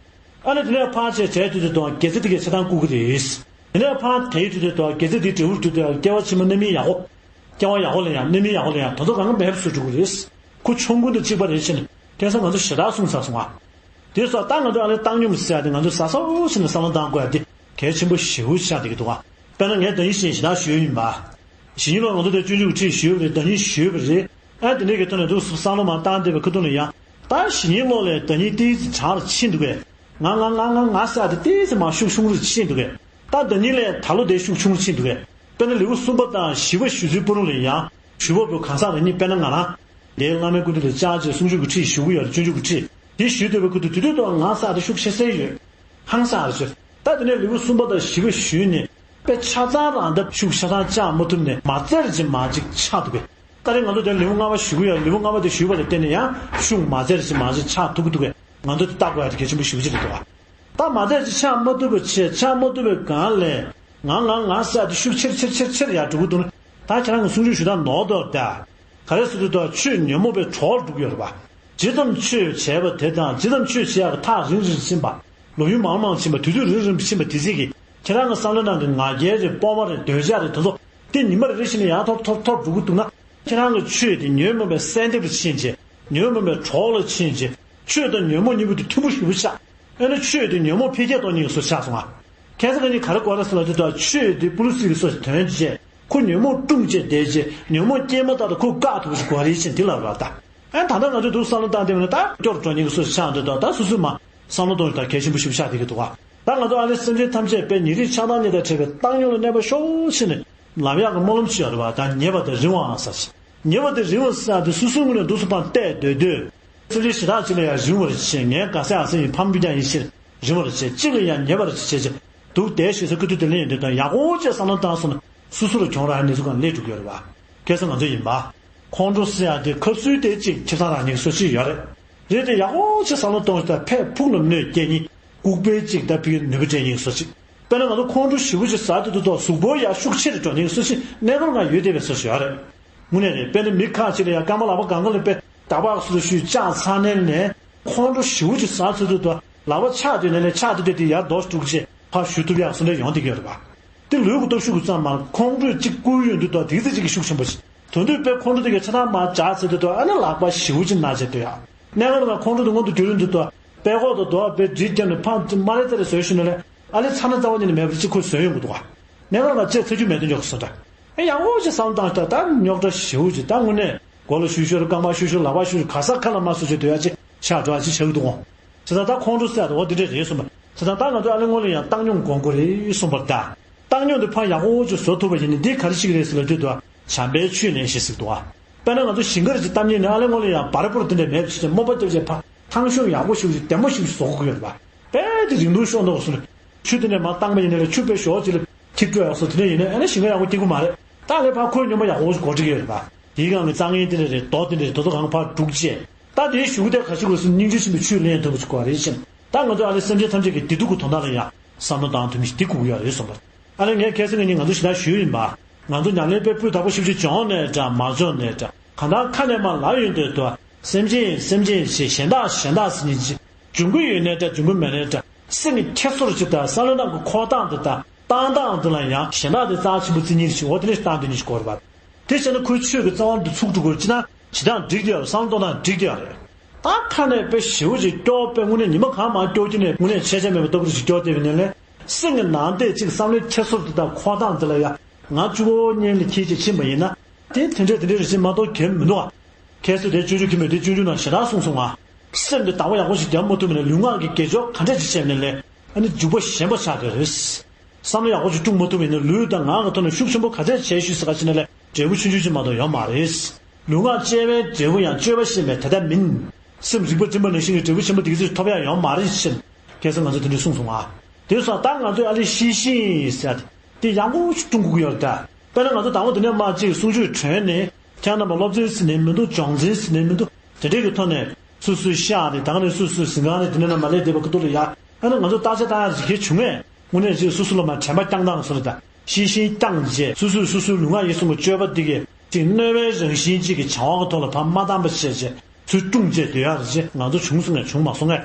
ཨ་ནི་དེ་ནས་ཕར་བྱས་བྱས་དུས་དུས་དང་དགེ་རྩ་དེ་གའི་ཆེ་ཐང་རྐུ་གི་རེད། དེ་ནས་ཕར་དེའི་དུས་དུས་དང་དགེ་རྩ་དེའི་འབྲས་བུར་དུས་དུས་སྐྱེ་བ་ཕྱི་མ་རྣམ་སྨིན་ཡག་པོ། སྐྱེ་བ་ཡག་པོ་ལ་ཡང་རྣམ་སྨིན་ཡག་པོ་ལ་ཡང་དེ་ཚོ་གང་ག་མེད་པ་བཟོ་འགྲོ་གི་རེད། ཁོ་ཆོམ་རྐུན་དང་གཅིག་པ་རེད་ཟེར་ནས་ཁ་སང་ང་ཚོ་ཞེ་དྲག་གསུངས་ཚར་སོང་ང་། དེ་སོགས་ད་ང་ཚོ་ཨ་ནི་བཏང་སྙོམས་ཟེར་ཡ་དེ་ང་ཚོ་ཟ་སོ་ཟེར་ནས་བསམ་བློ་བཏང་དགོས་ཡ་དེ་གལ་ཆེན་པོ་ཞེ་པོ་ཆགས་བསྡད་ཀྱི་འདུག་ག་དཔེར་ན་ངས་ཟླ་ཉིན་བཞིན་ཞེ་དྲག་ཞུས་ཡིན་པ། གཞེས་ནིང་ལོ་ང་ཚོ་དེ་སྤྱོད་འཇུག་གི་ཁྲིད་ཞུས་པ་རེད། ཟླ་ཉིན་ཞུས་པ་རེད། ཨ་དེ་འདྲའི་གི་ཐོག་ནས་འདུག་བསམ་བློ་མར་བཏང་བསྡད་པའི་ཁ་ཐུག་ནས་ཡང་། ད་གཞེས་ནིང་ལོ་ལས་ཟླ་ཉིན་ཏིག་ཙམ་གྲང་རུ་ཕྱིན་འདུག་གས། ང་ང་ང་ང་ང་ཟེར་ཡ་དེ་ཏིག་ཙམ་མར་ཤུགས་ཆུང་རུ་ཕྱིན་འདུག་གས། ད་ཟླ་ཉིན་ལས་ད་ལོ་དེ་ཤུགས་ཆུང་རུ་ཕྱིན་འདུག་གས། དཔེར་ན་ལེའུ་གསུམ་པ་དང་བཞི་པ་ཞུ་ཚུལ་པོ་རུ་ལ་ཡང་ཞུ་བ་པོ་གང་ཟག་རེ་གཉིས། དཔེར་ན་ང་རང་། དེའི་བླ་མའི་སྐུ་མདུན་དུ་བཅར་རྗེས་གསུང་ཆོས་ཀྱི་ཁྲིད་ཞུ་གི་ཡོད་རེད། སྤྱོད་འཇུག་གི་ཁྲིད་དེ་ཞུས་སྡོད་པའི་ཁུ་ཐུག་དེ་དུས་ཐོག་ང་ཟེར་ཡ་དེ་ཤུགས་ཆེ་ས་ཡོད། ཧང་སང་རེད་ཅེས། ད་དེ་ནས་ལེའུ་གསུམ་པ་དང་བཞི་པ་ཞུས་ནས་དཔེ་ཆ་ཚང་རང་ལྡབ་ཤུགས་ཆ་ཚང་བཅག་མ་ཐུབ་ནས་མ་བཙལ་ཅིག་མ་ཅིག་ཆགས་འདུག་གས། ད་རེས་ང་ཚོ་དེ་ལེའུ་ལྔ་པ་ཞུ་གི་ཡོད། ལེའུ་ལྔ་པ་དེ་ཞུས་པ་ལ་བརྟེན་ནས་ཡང་ཤུགས་མ་བཙལ་ཅིག་མ་ཅིག་ཆགས་ཐུབ་ཀྱི་འདུག་གས། ང་ཚོ་དེ་བལྟ་དགོས་ཡ་དེ་གལ་ཆེན་པོ་ཞེ་པོ་ཅིག་རེད་འདུག་ག་ད་མ་བཙལ་ཅིག་ཆགས་མ་ཐུབ་པ་བྱས། ཆགས་མ་ཐུབ་པའི་སྒང་ལས་ང་ང་ང་ཟེར་ཡ་དེ་ཤུགས་ཆེར་ཆེར་ཆེར་ཆེར་ཡར་འགྲོ་གི་འདུག་ན། ད་ཁྱེད་རང་གི་གསུང་ཆོས་ཞུ་སྟངས་ནོར་འདུག་ད། ག་རེ་ཟེར་དུས་ད་ཆོས་ཉོན་མོངས་པའི་གྲོགས་འགྲོ་གི་ཡོད་རེད་པ། ཇི་ཙམ་ཆོས་བྱས་པ་དེ་དང་ཇི་ཙམ་ཆོས་བྱེད་ཡག་གི་ཐག་རིང་རིང་ཕྱིན་པ། ལོ་ཡུན་མང་མང་ཕྱིན་པ། དུས་ཚོད་རིང་རིང་ཕྱིན་པ་དེ་ཚིག་གིས་ཁྱེད་རང་གི་བསམ་བློ་ནང་གི་ང་རྒྱལ་རེད། སྤོབས་པ་རེད། འདོད་ཆགས་རེད། དེ་ཚོ་དེ་ཉི་མ་རེ་རེ་བཞིན་ནས་ཡར་མཐོར་མཐོར་མཐོར་འགྲོ་གི་འདུག་ན། ཁྱེད་རང་གི་ཆོས་དེ་ཉོན་མོངས་པའི་སྲན་ལྡེབས་ལ་ཕྱིན་རྗེས། ཉོན་མོངས་པའི་གྲོགས་ལ་ཕྱིན་རྗེས། ཆོས་དང་ཉོན་མོངས་གཉིས་པོ་དེ་མཐུན་པོ་ཞེ་པོ་ཆགས། ཨེ་ན་ཆོས་དེ་ཉོན་མོངས་འཕེལ་རྒྱས་གཏོང་མཁན་གྱི་བཟོ་ཆགས་སོང་ང་། ཁ་སང་ཁ་ཉིན་ག་རེ་གོ་རེད་ཟེར་ལབ་དུས། ད་ཆོས་དེ་པུ་ལུ་སི་གི་སོ་ཞིག་ཐོན་རྗེས། ཁོ་ཉོན་མོངས་བཀྲུངས་བྱས་བསྡད་རྗེས། ཉོན་མོངས་སྐྱེས་མ་ཐག་ཏུ་ཁོ་བཀག་ཐུབ་པ་ཞིག་དགོས་རེད་ཅེས་འདི་ལབ་ར། ད་ཨེ་ད་ལྟ་ང་ཚོས་འདུག་བསམ་བློ་བཏང་བསྡད་པ་ན། ད་སྐྱོ་རུ་འགྲོ་མཁན་གྱི་བཟོ་ཆགས་འདུག་ད་ད་སོ་སོས་མ་བསམ་བློ་གཏོང་ཞིག་ད་གལ་ཆེན་པོ་ཞིག་ཆགས་བསྡད་ཀྱི་འདུག་ག་ད་ང་ཚོ་ཨ་ལས་སེམས་ཅན་ཐམས་ཅད་དཔེ་ཉེ་རིང་ཆགས་སྡང་གཉིས་དང་བྲལ་བའི་བཏང་སྙོམས་ལ་གནས་པ་ཤོག་ཅེས་ནས་ལབ་ཡག་གི་སྨོན་ལམ་ཞིག་ཡོད་རེད་བ། ད་ཉེ་བ་དང་རིང་བའང་ཟེར་ཞིང་། ཉེ་བ་དང་རིང་བ་ཟེར་ཡག་དེ་སོ་སོའི་ངོས་ནས་འདུག་སེ་ཕར་བལྟས་སྡོད་དུས། སེམས་ཅན་གཞན་དག་ཅིག་ལ་ཡང་རིང་བར་བྱེད། ངའི་དགའ་སའི་ཨ་སྲས་ཡིན། ཕ་མ་སྤུན་ཀྱག་ཡིན་ཕྱིར་རིང་བར་བྱེད། གཅིག་ལ་ཡང་ཉེ་བར་བྱེད་བྱེད། འདུག་བསྡད་ཤེས་ས་ཁུ་ཐུག་དེ་ལེན་ཡོང་དུས་དང་། ཡག་པོ་ཅིག་བསམ་བློ་བཏང་སོང་ན། སོ་སོ་ལ་གྱོང་རག་གནས་ཚུལ་གང་སླེབས་འགྲོ་གི་ཡོད་རེད་བ། ཁ་སང་ང་ཚོ་ཡིན་པ། ཁོང་ཁྲོ་ཟེར་ཡག་དེ་ཁ་སུའི་དེ་གཅིག་ཁེ་བཟང་རག་མཁན་གྱི་བཟོ་ཅིག་ཡོད་རེད། རེད་དེ། ཡག་པོ་ཅིག་བསམ་བློ་གཏོང་ཞིག་ད་ཕས་ཕུགས་ལ་གནོད་སྐྱེལ་མཁན། ལྐུགས་པའི་ཅིག་ད་ཕི་ནུས་པ་སྤྲད་མཁན་གྱི་བཟོ་ཅིག་དཔེར་ན་ང་ཚོ་ཁོང་ཁྲོ་ཞེ་པོ་ཅིག་ཟ་དུས་དུས་ཐོག་གཟུགས་པོ་ཡར་ཤུགས་ཆེ་རུ་འགྲོ་མཁན་གྱི་བཟོ་ཅིག་གནས་སྐབས་ལ་ཡོད་བསྡད་པའི་བཟོ་ཅིག་ཡོད་རེད། དངོས་གནས་རེད། དཔེར་ན་མི་ཁ་ཅིག་ལ་ཡང་རྐང་པ་ལག་པ་སྒང་ག་ལ་དཔེ་ད་བག་སུ་རུ་ཤུས་བཅག་ཚར་ནས་ནས། ཁོང་ཁྲོ་ཞེ་པོ་ཅིག་ཟ་ཚར་དུས་དུས་ལག་པ་ཆག་དུས་ནས་ནས་ཆག་དུས་དུས་དེ་ཡར་རྡོ་ཞིག་དཀྲུགས་བྱས་ཕར་གཞུ་ཐུབ་ཡག་བཟོ་འདྲ་ཡོང་བསྡད་ཀྱི་ཡོད་རེད་པ། དེ་ལུས་ཀྱི་སྟོབས་ཤུགས་ཀྱི་ཙམ་མ། ཁོང་ཁྲོས་གཅིག་བསྐུལ་ཡོང་དུས་དུས་དེ་ཚེ་གཅིག་གི་ཤུགས་ཆེན་པོ་ཞིག་དོན་དུས་དཔེ་ཁོང་ཁྲོ་དེ་གའི་ཆ་ཚང་མར་འཇགས་ཚར་དུས་དུས་ཨ་ནི་ལག་པ་ཞེ་པོ་ཅིག་ན་བྱས་སྡོད་ཡག་གནས་སྐབས་ལ་ཁོང་ཁྲོ་དེ་མངོན་དུ་གྱུར་ཡོང་དུས་དུས་དཔེ་ཁོག་ཏུ་རྡོ་དཔེ་སྒྲིལ་བརྒྱབ་ནས་ཕར་མ་རེ་ཙ་རེ་བཟོས་ཤུལ་ནས་ལས། ཨ་ལས་ཚ་ན་རྩ་བ་ཉིད་ནས་མེད་པར་གཅིག་ཁོས་བཟོས་ཡོང་གི་འདུག་ག་གནས་སྐབས་ལ་བཅད་ཚ་རྒྱུ་མེད་དུ་འཇོག་གི་བཟོ་འདྲ། ཨེ་ཡག་པོ་ཅིག་བསམ་བློ་བཏང་ཞིག་ད་རྙོག་དྲ་ཞེ་པོ་ཅིག་ད་དངོས་གནས་མགོ་ལ་གཞུ་ཤོར། རྐང་པ་གཞུ་ཤོར། ལག་པ་གཞུ་ཤོར། ག་ས་ག་ལ་མ་བཟོ་བྱས་སྡོད་ཡག་ཅིག་ཆགས་འགྲོ་ཡག་ཅིག་ཆགས་ཀྱི་འདུག་གོ་བྱས་ཙང་ད་ཁོང་ཁྲོ་ཟེར་ཡག་དེ་འོ་དེ་འདྲས་རེད་གསུངས་པ། བྱས་ཙང་ད་ང་ཚོས་ཨ་ལས་སྔོན་ལ་ཡང་བཏང་སྙོམས་སྒོམ་དགོས་རེད་གསུངས་པ་རེད་ད། བཏང་སྙོམས་དེ་ཕར་ཡག་པོ་ཅིག་བཟོ་ཐུབ་པ་ཡིན་ན། འདི་ག་རེ་ཞིག་རེད་ཟེར་ལབ་དུས་དུས་བྱམས་པའི་ཆོས་ལེན་ཞེས་ཟེར་གྱི་འདུག་ག་དཔེར་ན་ང་ཚོ་ཞིང་ཁར་ཅིག་གཏམ་ཉན་ནས་ཨ་ལས་སྔོན་ལ་ཡང་བར་སྤོར་དེ་འདྲས་མེད་པ་བྱས་ཏེ་རྨོ་པ་རྒྱབ་བྱས་ཕར་ཐང་གཤོངས་ཡག་པོ་ཞིག་ཅིག་བདེ་མོ་ཞིག་བཟོ་དགོས་ཀྱི་ཡོད་རེད་པ། དཔེ་དེ་རིང་ཐུང་ཤོར་འདུག་གསུངས་ནས། ཆུ་དེ་འདྲས་མར་བཏང་པ་ཡིན་ན་ལས་ཆུ་དཔེ་ཞོག་ཅིག་ལ་ཐིགས་འགྲོ་ཡག་སོ་དེ་འདྲས་ཡིན་ན་ཨ་ནི་ཞིང་ཁ་ཡག་པོ་སྐྱེ་གི་མ་རེད། ད་ལས་ཕར་ཁོས་སྙོམས་པ་ཡག་པོ་ཞིག་འགོ་ཁྲིད་ཀྱི་ཡོད་རེད་པ། དེའི་སྒང་གི་རྩྭ་ངན་དེ་འདྲས་རེད། རྡོ་དེ་འདྲས་རེད། དེ་ཚོ་གང་ཕར་སྒྲུག་བྱས། ད་དེའི་གཞུག་གུ་དེ་ག་ཞིག་དགོས་སུ་སྙིང་རྗེ་ཆེན་པོའི་ཆོས་ལེན་ཐུབ་པ་ཞིག་དགོས་རེད་ཅེས། ད་ང་ཚོ་ཨ་ལས་སེམས་ཅན་ཐམས་ཅད་ཀྱི་བདེ་སྡུག་གི་དོན་དག་ལ་ཡང་བསམ་བློ་བཏང་ཐུབ་མི་ཞིག་དེ་དགོས་ཀྱི་ཡོད་རེད་གསུངས་པ། ཨ་ནི་ངས་ཁ་སང་ཁ་ཉིན་ང་ཚོ་ཞེ་དྲག་ཞུས་ཡིན་པ། ང་ཚོ་ཉམས་ལེན་དཔེ་སྤུས་དག་པོ་ཞེ་པོ་ཅིག་སྦྱོང་ནའི་འདྲ། མ་སྦྱོང་ནའི་འདྲ། གང་ལྟར་ཁ་ནས་མར་ལབ་ཡོང་དུས་དུས་སེམས་ཅན་སེམས་ཅན་ཞེས། གཞན་དག་གཞན་དག་ཟེར་མཁན་ཅིག་འབྱུང་གི་ཡོད་ནའི་འདྲ། འབྱུང་གི་མེད་ནའི་འདྲ། སེམས་ཀྱི་འཁྱེར་སོ་ཅིག་དང་། བསམ་བློ་ནང་གི་འཁོར་སྟངས་དེ་དང་བཏང་སྟངས་དེ་ལ་ཡང་གཞན་དག་དེ་རྩ་ཆེན་པོ་བརྩི་མཁན་ཞིག་འོ་དེ་འདྲ་ཞིག་བཏང་སྡོད་མཁན་ཞིག་དགོས་རེད་པ། དེ་བྱས་ན་ཁོའི་ཆོས་ཀྱི་རྩ་བ་འདི་ཚུགས་འགྲོ་གི་རེད། སྤྱིར་བཏང་སྒྲིག་བསྡད་ཡོད་རེད། བསམ་བློ་གཏོང་སྟངས་སྒྲིག་བསྡད་ཡོད་རེད། ད་ཁ་ནས་དཔེ་ཞེ་པོ་ཅིག་སྐྱོ། དཔེ་དངོས་གནས་ཉི་མ་གང་མང་སྐྱོ་རྒྱུ་ནས་དངོས་གནས་ཆད་ཆ་མེད་པ་ལྟ་བུ་ཞིག་སྐྱོ་བསྡད་པ་ཡིན་ནའི་ལས། སེམས་ཀྱི་ནང་དེ་གཅིག་བསམ་བློའི་འཁྱེར་སོ་དེ་དང་འཁོར་སྟངས་དེ་ལ་ཡང་ང་གཅིག་པོ་གཉེན་ལ་འཁྱེར་བྱས་ཕྱིན་པ་ཡིན་ན། དེ་དེ་འདྲས་དེ་འདྲས་རེད་ཅེས་མ་གཏོགས་གལ་མི་འདུག་ཨ། ཁ་སང་དེ་སྤྱོད་འཇུག་གི་མི་དེ་སྤྱོད་འཇུག་ནང་ཞེ་དྲག་གསུངས་སོང་ང་། སེམས་དེ་བདག་པོ་ཡག་པོ་ཞིག་རྒྱབ་མ་ཐུབ་པ་ཡིན་ན། ལུས་ངག་གི་དགེ་སྦྱོར་ག་འདྲས་ཅིག་བྱས་ནའི་ལས། ཨ་ནི་འཇུག་པ་ཞན་པ་ཆགས་ཀྱི་རེད། བསམ་བློ་ཡག་པོ་ཞིག་བསྐྲུན་མ་ཐུབ་པ་ཡིན་ན། ལུས་དང་ངག་གི་ཐོག་ནས་ཤུགས་ཆེན་པོ་ག་ཚད་བྱས་ཞུས་ཟེར་ག་ཕྱིན་ནའི་ལས་འབྲས་བུ་ཆུང་ཆུང་ཅིག་མ་གཏོགས་ཡོད་མ་རེད། ལུས་ངག་དབྱེ་བའི་འབྲས་བུ་ཡང་སྤྱོད་པ་ཞན་པས་དེ་ལྟ་མིན། སེམས་རིག་པ་སྒྲིམ་པ་ནང་བཞིན་གྱི་འབྲས་བུ་ཆེན་པོ་དེ་ག་ཚོད་ཐོབ་ཡག་ཡོད་མ་རེད་ཅེས་ཁ་སང་ང་ཚོས་དེ་འདྲས་གསུངས་སོང་ང་། དེ་སོང་ཙང་ད་ང་ཚོས་ཨ་ལས་ཤེས་བཞིན་ཟེར་ཡག་དེ་ཡག་པོ་ཞིག་བསྐྲུན་དགོས་ཀྱི་ཡོད་རེད་ད། དཔེར་ན་ང་ཚོ་དང་པོ་དེ་ནས་མར་ཅིག་གསུང་ཆོས་གྲོལ་ནས། ཁྱེད་རྣམ་པ་སློབ་ཚན་ཟེར་ནའི་མི་འདུག་སྦྱོང་ཚན་ཟེར་ནའི་མི་འདུག་དེ་འདྲས་ཀྱི་ཐོག་ནས་སོ་སོའི་ཤག་དེ་དང་ནས་སོ་སོའི་གཟིམ་ཁང་ནས་དེ་འདྲས་ནས་མར་སླེབས་བསྡད་པའི་ཁ་ཐུག་ལ་ཡ། ཨ་ནི་ང་ཚོ་བརྟག་དཔྱད་བཏང་ཡག་ཅིག་གལ་བྱུང་ངས། དངོས་གནས་ཅིག་སོ་སོ་ལ་མར་དྲན་པ་བསྐྱངས་སྟངས་སོགས་ལ་ད་ཤེས་བཞིན་བསྐྱངས་རྗེས། སོ་སོས་སོ་སོའི་ལུས་ངག་ཡིད་གསུམ་གྱི་སྤྱོད་པ་འདི་གས་ཅིག་གནོད་པའི་རང་བཞིན་ཅིག་གི་བྱ་བ་གི་ཐོག་ལ་ཕར་མ་བཏང་པ་བྱས་རྗེས་ཚུར་བསྐྲུན་བྱས་སྡོད་ཡག་རེད་ཅེས། ང་ཚོ་བྱུང་སོང་ངས། བྱུང་མ་སོང་ངས།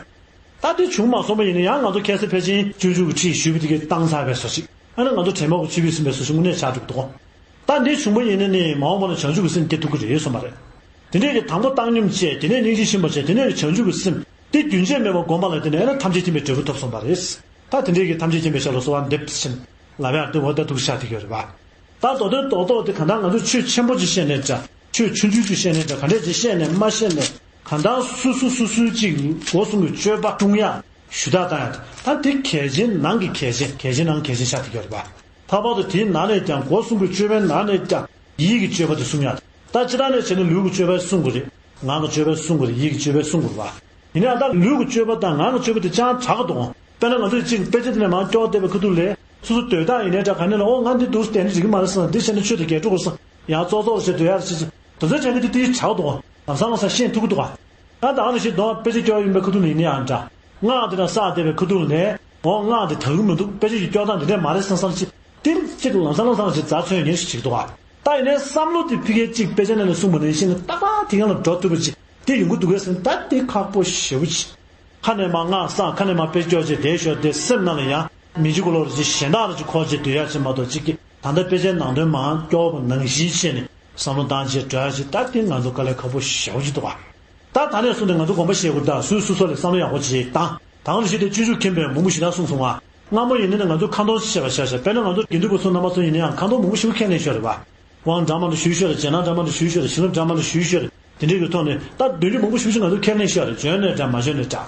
ད་དེ་བྱུང་མ་སོང་བ་ཡིན་ན་ཡང་ང་ཚོ་ཁ་སང་ཕལ་ཆེར་སྤྱོད་འཇུག་གི་ཁྲིད་ཞུས་པ་དེ་གས་བཏང་ཚར་བའི་བཟོ་ཅིག་ཨ་ནི་ང་ཚོ་དྲན་པ་གོ་ཆུད་པས་ཟིན་པའི་བཟོ་ཅིག་དངོས་གནས་ཆགས་འགྲོ་གི་འདུག་ད་འདི་བྱུང་བ་ཡིན་ན་ནི་མ་འོངས་པ་ལ་བྱང་ཆུབ་ཀྱི་སེམས་སྐྱེ་ཐུབ་ཀྱི་རེད་གསུངས་པ་རེད། དེ་འདྲས་ཀྱི་དང་པོ་བཏང་སྙོམས་བྱས། དེ་ནས་སྙིང་རྗེ་ཆེན་པོ་བྱས། དེ་ནས་བྱང་ཆུབ་ཀྱི་སེམས་དེ་རྒྱུན་ཆད་མེད་པར་བསྒོམས་པ་ལ་བརྟེན་ནས་ཨ་ནི་ཐམས་ཅད་མཁྱེན་པའི་འབྲས་བུ་ཐོབ་སོང་བ་རེད། ད་དེ་འདྲས་ཀྱི་ཐམས་ཅད་མཁྱེན་པའི་ཞབས་ལ་གསོལ་བ་འདེབས་ཕྱིན་ལབ་ཡག་དེ་འོ་ད་འདུག་ཤག་དེ་ག་རེད་པ། ད་མདོ་དོན་རྡོག་རྡོག་དེ་གང་ལྟར་ང་ཚོས་ཆོས་ཆེན་པོ་ཅིག་བཤད་ནའི་འདྲ། ཆོས་ཆུང་ཆུང་ཅིག་བཤད་ནའི་འདྲ། ག་འདྲས་ཅིག་བཤད་ནའི་མ་བཤད་ནའི་གང་ལྟར་སོ་སོ་སོ་སོའི་ཅིག་སྒོ་གསུམ་གྱི་སྤྱོད་པ་བསྐྲུན་ཡག་ཞུ་དག་བཏང་ཡག་ད་དེ་གལ་ཆེན་ནང་གི་གལ་ཆེན། གལ་ཆེན་ནང་གལ་ཆེན་ཆགས་བསྡད་ཀྱི་ཡོད་རེད་པ། ལྷག་པར་དུ་དེའི་ནང་ནས་ཀྱང་། སྒོ་གསུམ་གྱི་སྤྱོད་པའི་ནང་ནས་ཀྱང་ཡིད་ཀྱི་སྤྱོད་པ་དེ་བསྲུང་ཡག་ད་སྤྱིར་བཏང་ནས་བྱས་ན་ལུས་ཀྱི་སྤྱོད་པ་བསྲུང་དགོས་རེད། ངག་གི་སྤྱོད་པ་བསྲུང་དགོས་རེད། ཡིད་ཀྱི་སྤྱོད་པ་བསྲུང་དགོས་རེད་པ། ཡིན་ནའང་ད་ལུས་ཀྱི་སྤྱོད་པ་དང་ངག་གི་སྤྱོད་པ་དེ་ཅང་དྲག་གི་འདུག་དཔེར་ན་ང་ཚོས་གཅིག་དཔེ་ཆ་དེ་ནས་མར་སྐྱོར་བསྡད་པའི་ཁ་ཐུག་ལ། སོ་སོ་སྡོད་སྟངས་ཡིན་ནའི་འདྲ། ག་ནས་ལ་ཨོ་ང་འདི་འདུག་སེ་བསྡད་ན་འགྲིག་གི་མ་རེད་བསམ། འདི་བྱས་ན་ཆོས་དང་འགལ་འགྲོ་གི་རེད་བསམ། ཡང་ཙོག་ཙོག་བྱས་སྡོད་ཡག་རེད་ཅེས། དེ་ཚོ་བྱས་ན་དེ་དེའི་དྲག་འདུག་ལམ་སང་ལམ་སང་ཤེས་ཐུབ་ཀྱི་འདུག་ག་ད་ད་ག་ནང་བཞིན་མདོ་དཔེ་ཆ་སྐྱོར་ཡིན་པའི་ཁ་ཐུག་ལ་ཡིན་ན་ཡང་འདྲ། སྔགས་དེ་དང་བསགས་བསྡད་པའི་ཁ་ཐུག་ལ་ནས་ཨོ་སྔགས་དེ་དག་གི་མི་འདུག་དཔེ་ཆ་ཞིག་སྐྱོར་སྟངས་དེ་འདྲས་མ་རེད་བསམ་བསམ་ཅིག་དེ་གཅིག་ལམ་སང་ལམ་སང་ཞིག་འཛའ་ཚོན་ངན་ཞིག་ཅིག་འདུག་ག་ད་ཡིན་ནའི་བསམ་བློ་དེ་ཕ་གིར་གཅིག་དཔེ་ཆ་ནང་ལ་གསུངས་པ་ནང་བཞིན་ལ་ཏག་ཏག་དེ་སྒང་ལ་འགྲོ་ཐུབ་པ་ཅིག་དེ་ཡོང་གི་འདུག་གས་ཟེར་ན། ད་དེ་ཁག་པོ་ཞེ་པོ་ཅིག་ཁ་ནས་མར་སྔགས་བསགས། ཁ་ནས་མར་དཔེ་སྐྱོར་བྱས་བསྡད་ཞོར་དེ་སེམས་ནང་ལ་ཡང་མི་འཇིགས་གོ་ལོག་རེ་ཅིག་གཞན་དག་རེ་ཅིག་འཁོར་བྱས་སྡོད་ཡ་ཅིག་མ་གཏོགས། གཅིག་གིས་ད་ལྟ་དཔེ་ཆའི་ནང་དོན་མར་སྐྱོར་བ་ནང་བཞིན་བྱས་ནས་བསམ་བློ་བཏང་བྱས་འགྲོ་ཡ་ཅིག་ད་དེ་ང་ཚོ་དཀའ་ལས་ཁག་པོ་ཞེ་པོ་ཅིག་འདུག་ག་ད་ད་ནས་བཟུང་སྟེ་ང་ཚོ་དགོངས་པ་བཞེས་དགོས། ད་སུས་སོ་སོ་ལ་བསམ་བློ་ཡག་པོ་ཅིག་བཏང་། དང་ལ་ཞིག་དེ་སྤྱོད་འཇུག་མཁྱེན་པའི་མང་པོ་ཞེ་དྲག་གསུངས་སོང་ང་། སྔ་མོ་ཡིན་ནའི་ང་ཚོ་ཁ་འདོན་བྱས་པ་ཤག་ཤག་དཔེར་ན་ང་ཚོ་དགེ་འདུན་པ་ཚོ་རྣམ་པ་ཚོ་ཡིན་ན་ཡང་ཁ་འདོན་མང་པོ་ཞིག་ཁས་ལེན་ཤོར་རེད་པ། དབང་གྲངས་མ་འདྲ་ཞུས་ཤོར་རེད། རྗེས་གནང་གྲངས་མ་འདྲ་ཞུས་ཤོར་རེད། བྱིན་རླབས་གྲངས་མ་འདྲ་ཞུས་ཤོར་རེད། དེ་འདྲའི་གི་ཐོག་ནས་ད་འདོན་རྒྱུ་མང་པོ་ཞིག་ཞིག་ང་ཚོ་ཁས་ལེན་ཤོར་རེད། འཇོན་ནའི་འདྲ་མ་འཇོན་ནའི་འདྲ།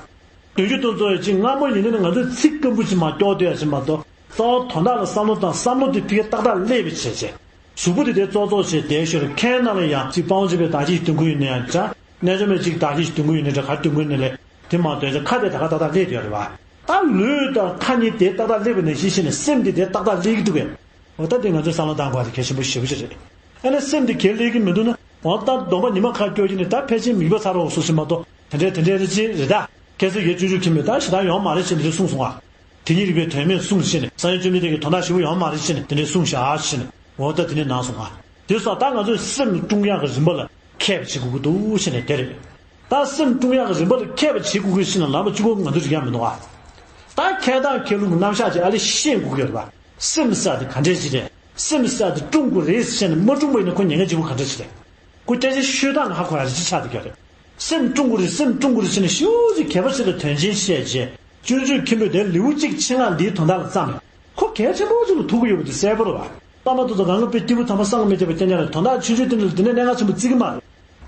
འདོན་རྒྱུ་དེ་ཚོ་ཡི་ཅིག་སྔ་མོ་ཡིན་ནའི་ང་ཚོས་ཚིག་སྐམ་པོ་ཅིག་མར་སྐྱོར་སྡོད་ཡ་ཅིག་མ་གཏོགས། རྩ་བ་དོན་དག་ལ་བསམ་བློ་བཏང་། བསམ་བློ་དེ་ཕ་གིར་ཏག་ཏག་སླེབས་པ་བྱས་བྱས། གཟུགས་པོ་དེ་དེ་ཙོག་ཙོག་བྱས་བསྡད་ཤོར་རེད། ཁའི་ནང་ལ་ཡང་ཅིག་དཔའ་བོ་མཆོད་པའི་བདག་ཉིད་ཅིག་འདོན་གྱི་ཡོད་ན་ཡང་འདྲ། རྣལ་འབྱོར་མའི་ཅིག་བདག་ཉིད་ཅིག་འདོན་གྱི་ཡོད་ན་འདྲ། ག་རེ་འདོན་གྱི་ཡོད་ན་ལས། དེ་མར་འདོན་ཚེ་ཁ་དེ་ད་ག་ཏག་ཏག་སླེབས་ཡོད་རེད་པ། ད་ལུས་དང་ཁ་གཉིས་དེ་ཏག་ཏག་སླེབས་པ་ནང་བཞིན་བྱས་ནས་སེམས་དེ་དེ་ཏག་ཏག་སླེབས་ཀྱི་འདུག་གས། འོ་ད་དེ་ང་ཚོས་བསམ་བློ་བཏང་དགོས་པ་དེ་གལ་ཆེན་པོ་ཞེ་པོ་ཅིག་རེད། ཨ་ནི་སེམས་དེ་ག་ལེར་སླེབས་ཀྱི་མི་འདུག་ན། འོ་ད་སྡོམ་པ་ཉི་མ་ཁ་སྐྱོར་གྱི་ནི་ད་ཕལ་ཆེར་མིད་པ་ཚར་རོ་སོ་ཞིག་མ་གཏོགས། དེ་འདྲའི་དེ་འདྲའི་རེ་ཅིག་རེད་ད། ཁྱེད་ཚོས་ཡར་སྤྱོད་འཇུག་མཁྱེན་པས་ད་ཞེ་དྲག་ཡོང་མ་རེད་ཅེས་འདི་འདྲ་གསུངས་སོང་ང་། དེ་ཉིད་རིག་པའི་དོན་མེད་གསུངས་ཤེས་ནས། སངས་རྒྱས་བཅོམ་ལྡན་འདས་ཀྱིས་དོན་དག་ཞིབ་པོ་ཡོང་མ་རེད་ཅེས་ནས་དེ་འདྲའི་གསུངས་བཞག་ཅེས་ནས། འོ་ད་དེ་ནས་ནང་སོང་ང་། དེ་སོགས་ད་ང་ཚོས་སེམས་བསྲུང་ཡག་གི་རིམ་པ་ལ་མཁས་པ་བྱེད་དགོས་ཀྱི་འདུག་ཅེས་ནས་དེ་རེད། ད་སེམས་བསྲུང་ཡག་གི་རིམ་པ་ལ་མཁས་པ་བྱེད་དགོས་ཀྱི་ཞེས་ནས་ལམ་པ་གཅིག་པོ་ང་ཚོས་རིག་ཡག་མི་འདུག་ཨ། ད་མཁས་དང་མཁས་ལུགས་ཀྱི་རྣམ་གཞག་ཅིག་ཨ་ལེ་ཤེས་དགོས་ཀྱི་ཡོད་རེད་པ། སེམས་ཟེར་དེ་ག་འདྲས་ཅིག་རེད། སེམས་ཟེར་དེ་བསྲུང་དགོས་རེད་ཟེར་ནས་མ་བསྲུངས་པ་ཡིན་ན་ཁོ་ཉེན་ཁ་ཆེན་པོ་ག་འདྲས་ཅིག་རེད། ཁོ་སྐད་ཆ་ཤོད་སྟངས་ལ་ཧ་གོ་ཡག་རེ་ཅིག་ཆགས་བསྡད་ཀྱི་ཡོད་རེད། སེམས་བསྲུང་དགོས་རེད། སེམས་བསྲུང་དགོས་རེད་ཟེར་ནས་ཞེ་པོ་ཅིག་གད་པ་ཞིག་ལ་དོན་ཆེན་བཤད་རྗེས། སྤྱོད་འཇུག་མཁན་པོས་དེ་ལེའུ་གཅིག་ཆེད་མངགས་འདིའི་དོན་དག་ལ་བརྩམས་ནས། ཁོ་གལ་ཆེན་པོ་ཅིག་ལ་ཐུག་གི་ཡོད་པ་དེ་གསལ་པོ་རེད་བ། བླ་མ་དེ་ཚོ་གང་ག་དཔེ་སྐྱིད་པོ་དམ་པ་བསམ་གྱིས་མི་ཁྱབ་པ་སྟོན་ཀྱང་རེད། དོན་དག་སྤྱོད་འཇུག་དེ་འདྲ་ལ་དེ་ནས་གནད་འགག་ཆེན་པོ་བརྩི་གི་མ་རེད།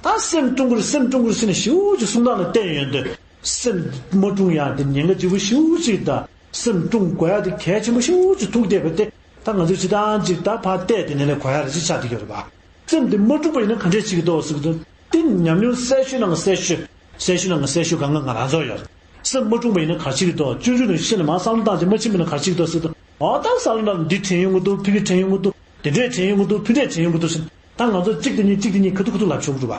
ད་སེམས་བསྲུང་དགོས་རེད། སེམས་བསྲུང་དགོས་རེད་ཟེར་ནས་ཞེ་པོ་ཅིག་གསུང་སྟངས་ལ་བལྟས་ཡོང་དུས། སེམས་མ་བསྲུང་ཡག་དེ་ཉེན་ཁ་ཆེན་པོ་ཞེ་པོ་ཅིག་དང་། སེམས་བསྲུང་དགོས་ཡག་དེ་གལ་ཆེན་པོ་ཞེ་པོ་ཅིག་ཐུག་བསྡད་པ་དེ། ད་ང་ཚོས་སྤྱིར་བཏང་ཅིག་ད་ཕར་བལྟས་དེ་ནས་ལས་གོ་ཡག་རེ་ཅིག་ཆགས་བསྡད་ཀྱི་ཡོད་རེད་པ། སེམས་དེ་མ་བསྲུངས་པ་ཡིན་ན་ག་འདྲས་བྱེད་ཀྱི་འདུག་ཟེར་གྱི་འདུག་དེ་ཉམས་མྱོང་གསལ་ཤོས་ནང་གི་གསལ་ཤོས། གསལ་ཤོས་ནང་གི་གསལ་ཤོས་གང་ག་ང་རང་ཚོ་ཡོད་རེད། སེམས་མ་བསྲུངས་པ་ཡིན་ན་ག་རེ་བྱེད་ཀྱི་འདུག་སྤྱོད་འཇུག་ནང་ཤེས་ནས་མར་བསམ་བློ་བཏང་བྱས་མ་ཕྱིན་པ་ཡིན་ན་ག་རེ་བྱེད་ཀྱི་འདུག་ཟེར་དུས། འོ་ད་བསམ་བློ་ནང་ལ་འདི་དྲན་ཡོང་གི་འདུག་ཕ་གི་དྲན་ཡོང་གི་འདུག་དེ་འདྲས་དྲན་ཡོང་གི་འདུག་ཕུ་འདྲས་དྲན་ཡོང་གི་འདུག་ཟེར། ད་ང་ཚོ་གཅིག་དེ་གཉིས་གཅིག་དེ་གཉིས་ཁ་ཐུག་ཁ་ཐུག་ལབ་ཆོག་གི་འདུག་བ།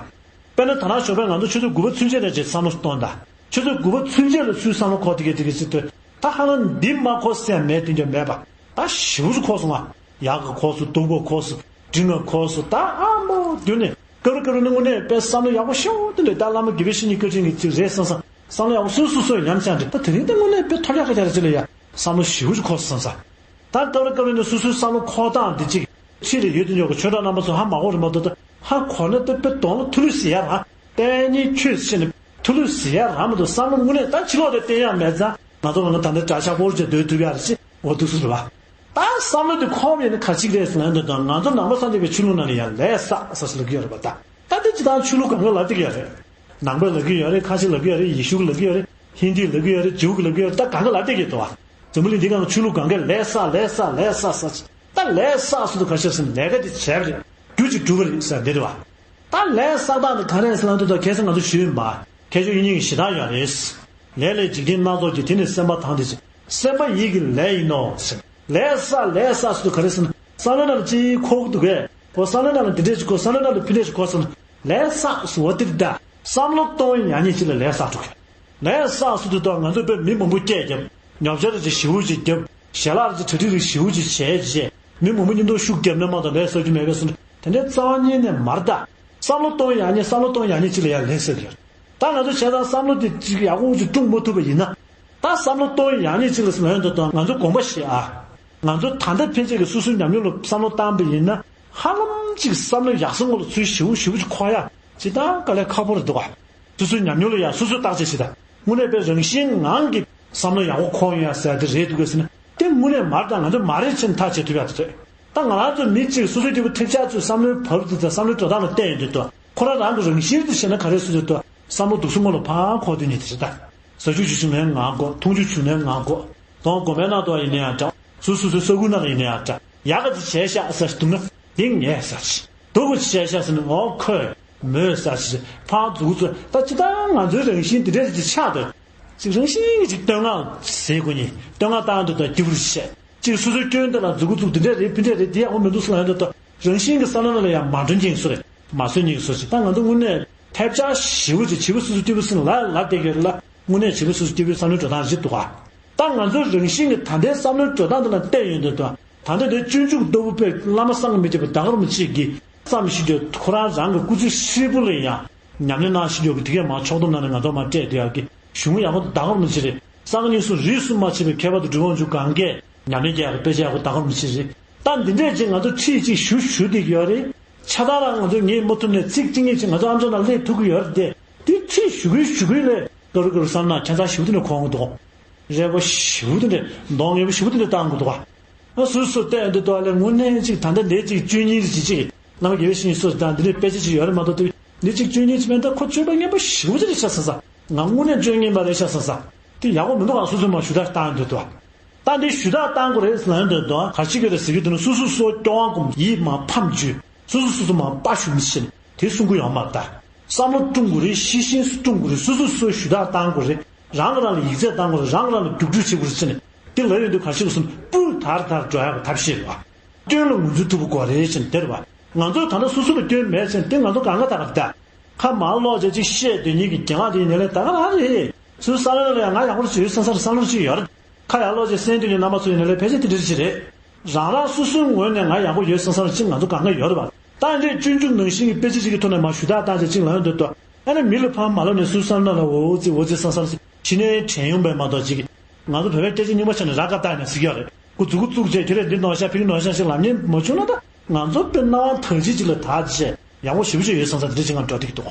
དཔེར་ན་དེང་རབས་ཞོགས་པའི་ང་ཚོ་ཆུ་ཚོད་དགུ་པ་ཚུན་ཆད་ནས་བྱས་བསམ་བློ་གཏོང་དང་། ཆུ་ཚོད་དགུ་པ་ཚུན་ཆད་ལ་ཚུར་བསམ་བློ་འཁོར་དེ་གས་དེ་གས་ཟེར་དུས། ད་ཧ་ལམ་འདི་མ་འཁོར་སེམས་མེད་དེ་འདྲ་མེད་པ། ད་ཞེ་པོ་ཅིག་འཁོར་སོང་ང་། ཡག་ག་འཁོར་སོང་། སྡུག་པ་འཁོར་སོང་། འབྲིང་ང་འཁོར་སོང་། ད་ཨ་མོ་དུས་ནས་སྐབས་རེ་སྐབས་རེ་ནི་དངོས་གནས་དཔེ་བསམ་བློ་ཡག་པོ་ཞེ་པོ་དེ་འདྲ། ད་བླ་མ་དགེ་བའི་བཤེས་གཉེན་བཀའ་དྲིན་གྱིས་ཅིག་རེད་བསམ་བསམ་བསམ་བློ་ཡག་པོ་སོ་སོ་སོ་ཉམས་ཆག་འདྲ། ད་དེ་རིང་ད་དངོས་གནས་དཔེ་ཐོབ་ཡག་ག་རེ་ཅིག་ལ་ཡ་བསམ་བློ་ཞེ་པོ་ཅིག་འཁོར་སོང་བསམ་བསམ། ད་སྐབས་རེ་སྐབས་རེ་ནི་སོ་སོའི་བསམ་བློ་འཁོར་སྟངས་འདི་ཅིག་ཕྱི་ལ་ཡོད་དུས་ཉོ་གི་ཆོས་གྲོགས་རྣམ་པ་ཚོ་ཧ་མ་གོ་རེད་མ་གཏོགས། ད་ཧ་གོ་ན་ད་དཔེ་གདོང་ལ་ཐུ་ལུ་ཟེར་ཡ་རང་། ལྟས་ངན་ཁྱོད་ཟེར་ནས་ཐུ་ལུ་ཟེར་ཡ་རང་མ་གཏོགས། བསམ་བློ་དངོས་གནས་ད་ཕྱི་ལོགས་དེ་བསྟན་ཡ་མེད་ཙང་། ང་ཚོ་ལ་ང་ད་ལྟ་འདྲ་ཆགས་པོ་རེ་བྱས་སྡོད་ཐུབ་ཡ་རེད་ཅེས་འོ་འདུག་སེ་རེད་བ། ད་བསམ་བློ་དེ་འཁོར་བ་ཡིན་ན་ག་ཅིག་རེད་ཟེར་ན། འདི་དང་ང་ཚོ་ནང་པ་སངས་རྒྱས་པའི་ཆོས་ལུགས་ནང་ལ་ཡང་ལས་བསགས་ཟེར་ལབ་ཀྱི་ཡོད་རེད་པ། ད་ད་ལྟ་སྤྱིར་བཏང་ཆོས་ལུགས་གང་ག་ལབ་བསྡད་ཀྱི་ཡོད་རེད། ནང་པ་ལབ་ཀྱི་ཡོད་རེད། ཁ་ཆེ་ལབ་ཀྱི་ཡོད་རེད། ཡེ་ཤུ་གི་ལབ་ཀྱི་ཡོད་རེད། ཧིན་དི་ལབ་ཀྱི་ཡོད་རེད། ཇིའུ་གི་ལབ་ཀྱི་ཡོད་རེད། ད་གང་ག་ལབ་བསྡད་ཀྱི་འདུག་བ། འཛམ་བུ་གླིང་འདི་སྒང་གི་ཆོས་ལུགས་གང་གས་ལས་བསགས་ལས་བསགས་ལས་བསགས་ཟེར། ད་ལས་བསགས་ཟེར་དུས་ག་ཤེད་ཟེར་ན་ལས་ཀ་དེ་བྱས་པ་རེད། རྒྱུ་ཅིག་གྲུབ་པ་རེད་ཟེར་འདི་རེད་བ། ད་ལས་བསགས་སྟངས་དེ་ག་རེ་ཟེར་ན། འདི་ད་གལ་སྲིད་ང་ཚོ་ཞུས་ཡིན་པ། ཁྱད་ཆོས་དབྱིག་གཉེན་གྱི་བཞི་ལྟར་ཡོད་རེད། ལས་ལས་འཇིག་རྟེན་སྣ་ཚོགས་ཀྱི། དེ་ནི་སེམས་པ་དང་དེ་བཞིན། སེམས་པ་ཡིད་ཀྱི་ལས་ཡིན་ནོ་ཟེར། ལས་བསགས་ལས་བསགས་ཟེར་དུས་ག་རེ་ཟེར་ན། བསམ་བློ་ནང་ལ་ཅིག་འཁོར་གྱི་འདུག་གས། འོ་བསམ་བློ་ནང་ལ་འདི་འདྲས་ཅིག་འཁོར། བསམ་བློ་ནང་ལ་ཕུ་འདྲས་ཅིག་འཁོར་ཟེར་ན། ལས་བསགས་ཟེར་བ་དེ་རེད་ད། བསམ་བློ་གཏོང་ཡག་ཉིད་ཅིག་ལ་ལས་བསགས་འགྲོ་གི། ལས་བསགས་ཟེར་དུས་ད་ང་ཚོ་དཔེ་མི་མང་པོ་སྐད་རྒྱབ། ཉོ་ཆ་རེ་ཅིག་ཞེ་པོ་ཅིག་རྒྱབ། ཞལ་ལག་རེ་ཅིག་གྲ་སྒྲིག་རེ་ཞེ་པོ་ཅིག་བྱས་རྗེས། མི་མང་པོ་མཉམ་དུ་ཤུགས་རྒྱབ་ན་མ་གཏོགས་ལས་བསགས་རྒྱུ་མེད་པས་ཟེར་ན། དེ་འདྲའི་རྩ་བ་ཉིད་ནས་མ་རེད་ད། བསམ་བློ་གཏོང་ཡག་ཉིད། བསམ་བློ་གཏོང་ཡག་ཉིད་ཅིག་ལ་ཡང་ལས་བསགས་ཀྱི་ཡོད། ད་ང་ཚོ་བྱས་ཙང་བསམ་བློ་དེ་ཅིག་ཡག་པོ་ཅིག་བསྲུང་མ་ཐུབ་པ་ཡིན་ན། ད་བསམ་བློ་གཏོང་ཡག་ཉིད་ཅིག་ལ་ཟེར་ན། ཡོད་འདུག་ད་ང་ཚོ་དགོངས་པ་བཞེས་ཨ། ང་ཚོ་ད་ལྟ་ཕན་ཆད་ཀྱི་སོ་སོའི་ཉམས་མྱོང་ལ་བསམ་བློ་བཏང་པ་ཡིན་ན། ཧ་ལམ་ཅིག་བསམ་བློ་ཡག་ས་ངོ་ལ་ཚུར་ཞེ་པོ་ཞེ་པོ་ཅིག་འཁོར་ཡ་ཅིག་ད་དཀའ་ལས་ཁག་པོ་རེད་འདུག་ག། སོ་སོའི་ཉམས་མྱོང་ལ་ཡང་སོ་སོས་བརྟག་དཔྱད་བྱེད་དང་། དངོས་གནས་དཔེ་རང་བཞིན་ངང་གིས་བསམ་བློ་ཡག་པོ་འཁོར་ཡོང་ཡ་ཟེར་ཡ་དེ་རེད་འདུག་གས་ཟེར་ན། དེ་དངོས་གནས་མ་རེད་ད། ང་ཚོ་མ་རེད་ཅེས་ཐག་བཅད་ཐུབ་ཡ་དེ་རེད། ད་ང་རང་ཚོ་མི་གཅིག་སོ་སོའི་སྐྱེ་བོ་ཐེབས་ཆག་ཚོའི་བསམ་བློའི་བབ་དེ་དང་བསམ་བློའི་འགྲོ་སྟངས་ལ་བལྟས་ཡོང་དུས་ད། ཁོ་རང་རང་གི་རང་བཞིན་དེ་བྱས་ན་ག་རེ་ཟེར་དུས་ད། བསམ་བློ་སྡུག་ས་ངོ་ལ་ཕར་འཁོར་དུས་ཉིད་དེ་རེད་ད། ཟ་རྒྱུ་བྱེད་བྱུང་ནའི་ངང་གོ། འཐུང་རྒྱུ་བྱུང་ནའི་ངང་གོ། དོང་དགོན་པའི་ནང་དུ་ཡིན་ན་ཡང་འདྲ། སོ་སོ་སོའི་ས་ཁུལ་ནང་ཡིན་ན་ཡང་འདྲ། ཡག་ག་ཅིག་བྱས་ཤག་ཟེར་འདུག་ན། འདི་ངས་ཟེར་ཅིག་སྡུག་ག་ཅིག་བྱས་ཤག་ཟེར་ན། འོ་ཁོས་མོས་ཟེར་ཅིག་ཕར་མཛུབ་གུ་ཚོས། ད་ཅི་ལྟར་ང་ཚོའི་རང་བཞིན་འདི་འདྲས་ཅིག་ཆགས་འདུག་ཅིག་རང་བཞིན་གྱིས་ཅིག་བསྟོད་བསྔགས་ཟེར་དགོས་ནི། བསྟོད་བསྔགས་བཏང་འདུག་ད་སྐྱིད་པོ་རེད་བཤད། ཅིག་སོ་སོའི་སྐྱོན་དེ་ལ་མཛུབ་གུ་བཙུགས། འདི་འདྲས་རེད། ཕུ་འདྲས་རེད། འདི་ཡག་པོ་མི་འདུག་ཟེར་ལབ་ཡོང་དུས་ད། རང་བཞིན་གྱིས་བསམ་བློ་ནང་ལ་ཡང་མ་འགྲོ་མཁན་སུ་རེད། མ་བཟོད་མཁན་སུ་ཞིག་ད་ང་ཚོ་དངོས་གནས་ཐབས་ཆག་ཞེ་པོ་ཅིག་བྱིས་པ་སོ་སོ་སྐྱིད་པོ་ཟེར་ལབ་ལབ་བསྡད་ཀྱི་རེད་ལ། དངོས་གནས་བྱིས་པ་སོ་སོ་སྐྱིད་པོའི་བསམ་བློའི་འགྲོ་སྟངས་ཞིག་འདུག་ག་ད་ང་ཚོའི་རང་བཞིན་གྱི་ད་ལྟའི་བསམ་བློའི་འགྲོ་སྟངས་དེ་ལ་བལྟས་ཡོང་དུས་ད། ད་ལྟ་དེ་སྤྱོད་འཇུག་ལྟ་བུ་དཔེ་བླ་མ་བསམ་གྱིས་མི་ཁྱབ་པ་ཟླ་གར་མ་གཅིག་གིས་བརྩམས་ཤིག་དུས། ཁོ་རང་རང་གི་སྐུ་ཚེ་ཧྲིལ་པོ་ལ་ཡང་ཉམས་ལེན་གནང་ཤིག་དུས་ཀྱི། དེ་གས་མར་ཕྱོགས་བསྡོམས་གནང་ནས་ང་ཚོ་མར་སྤྲད་དུས་ཀྱི་ གཞུང་ཡག་པོ་ད་གང་མི་བྱེད་རེད། གསང་སྔགས་གཉིས་གསུམ་རིས་སུ་མ་ཆད་པའི་མཁས་པ་དང་གྲུབ་དབང་ཆོས་སྒང་གས་ཉམས་ལེན་རྒྱག་ཡག་གི་དཔེ་ཆ་ཡག་པོ་ད་གང་མི་བྱེད་རེད། ད་འདི་འདྲས་ཅིག་ང་ཚོ་ཁྲིད་ཅིག་ཞུ་ཞུ་བསྡད་ཀྱི་ཡོད་རེད། ཆ་ཚང་རང་ང་ཚོས་ངེས་མ་ཐུབ་ནས་ཚིག་གཅིག་གཉིས་ཅིག་ང་ཚོ་ཨམ་ཅོག་ནང་སླེབས་ཐུབ་ཀྱི་ཡོད་རེད་དེ། དེ་ཁྲིད་ཞུ་གི་ཞུ་གི་ལས་ཀ་རུ་ཀ་རུ་བསམ་ན་ཁྱད་མཚར་ཞེ་པོ་དེ་འདྲ་གོ་གི་འདུག་རེ་བ་ཞེ་པོ་དེ་འདྲ་གདོང་ངེས་པོ་ཞེ་པོ་དེ་འདྲ་བཏང་གི་འདུག་བ། ང་སོ་སོ་བལྟས་འདི་ལྟོས་ལས་དངོས་གནས་ཅིག་ད་ལྟ་འདི་ཅིག་བཅུ་གཉིས་རེ་ཅིག་ཅིག་བླ་མ་དགེ་བའི་བཤེས་གཉེན་སོ་སོ་དང་འདི་འདྲའི་དཔེ་ཆ་ཅིག་ཡོད་རེད་མ་གཏོགས། དེ་འདི་ཅིག་བཅུ་གཉིས་ཅིག་མེད་ད་ཁོ་སྤྱོད་པ་ངན་པ་ཞེ་པོ་ཅིག་རེད་ཤག་ཟེར་ས། ང་དངོས་གནས་སྤྱོད་ངན་པ་རེད་ཤག་ཟེར་ས། དེ་ཡག་པོ་མི་འདུག་ག་སོ་སོས་མར་ཞུ་དག་བཏང་འདོད་འདུག་ད་འདི་ཞུ་དག་བཏང་དགོས་རེད་ལབ་འདོད་འདུག་ག་ཅི་ག་རེད་ཟེར་གྱི་འདུག་ན། སོ་སོ་སོ་སྐྱོ་བ་སྒོམ་ཡིད་མ་ཕམ་བཅོས། སོ་སོ་སོ་སོ་མར་དཔའ་ཞུམ་ཕྱིན་དེ་གསུང་གི་ཡོད་མ་རེད་ད། བསམ་བློ་བསྐྲུན་དགོས་རེད། ཤེས་བཞིན་སུ་བསྐྲུན་དགོས་རེད། སོ་སོ་སོ་ཞུ་དག་བཏང་དགོས་རེད། རང་ལ་རང་ལ་ཡིག་ཚད་བཏང་དགོས་རེད། རང་ལ་རང་ལ་རྒྱུགས་སྤྲོད་བྱེད་དགོས་རེད་ཟེར་ནས་དེ་ལབ་ཡོང་དུས་ག་ཅི་གསུང་སྤུས་དག་དག་འགྲོ་ཡག་གི་ཐབས་ཤེས་རེད་བ། སྐྱོན་ལ་ངོས་འཛིན་ཐུབ་པ་དགོས་རེད་ཅེས་དེ་རེད་བ། ང་ཚོས་ད་ལྟ་སོ་སོ་ལ་སྐྱོན་མེད་ཅེས་དེ་ང་ཚོ་གང་ག་ད་ག་ད། ཁ་མ་ལོག་ཅེས་ཅིག་བཤད་དེ་ཉིད་ཀྱི་རྒྱ་ང་དེ་ཉེ་ལས་ད་ག་རང་རེད། སུ་ས་ལ་ལ་ཡང་ང་ཡག་པོ་ཅིག་ཡོད་སེམས་ས་ལ་ས་ལ་ཅིག་ཡོད་རེད། ཁ་ཡར་ལོག་ཅེས་སེམས་དེ་ཉིད་རྣམ་པ་ཚོ་ཡིན་ན་ལས་ཕལ་ཆེར་དེ་འདྲ་ཞིག་རེད། རང་རང་སོ་སོའི་ངོས་ནས་ང་ཡག་པོ་ཡོད་བསམ་བསམ་ཅིག་ང་ཚོ་གང་ག་ཡོད་རེད་བ། ད་འདྲའི་སྤྱོད་འཇུག་ནང་བཞིན་གྱི་དཔེ་ཆ་ཅིག་གི་ཐོག་ནས་མར་ཞུ་དག་བཏང་ཅིག་ཅིག་ལབ་ཡོང་དུས་ཏོ། ཨ་ནི་མི་ལ་ཕར་མ་ལབ་ནས་སུ་བསམ་ན་ལ་འོ་ཙི་འོ་ཙི་བསམ་བསམ་ཅིག་ཕྱི་ནས་དྲན་ཡོང་པས་མ་གཏོགས་ཅིག་ང་ཚོ་བོད་པའི་སྐད་ཆ་རྙིང་པ་ཆགས་ནས་ར་ཀ་བཏགས་ནས་ཟེར་གྱི་ཡོད་རེད། ཁོ་མཛུ་གུ་བཙུགས་བྱས་ཁྱོད་རས་འདི་ནོར་ཤག་ཕ་གི་ནོར་ཤག་ཞིག་ལབ་མཁན་མ་བྱུང་ན་ད་ང་ཚོ་དཔེ་སྣང་བ་ཐག་ཆོད་ཅིག་ལ་དག་བྱས་ཡག་པོ་ཞེ་པོ་ཅིག་ཡོད་བསམ་བསམ་དེ་འདྲ་ཅིག་ང་འགྲོ་ཐིག་འདུག་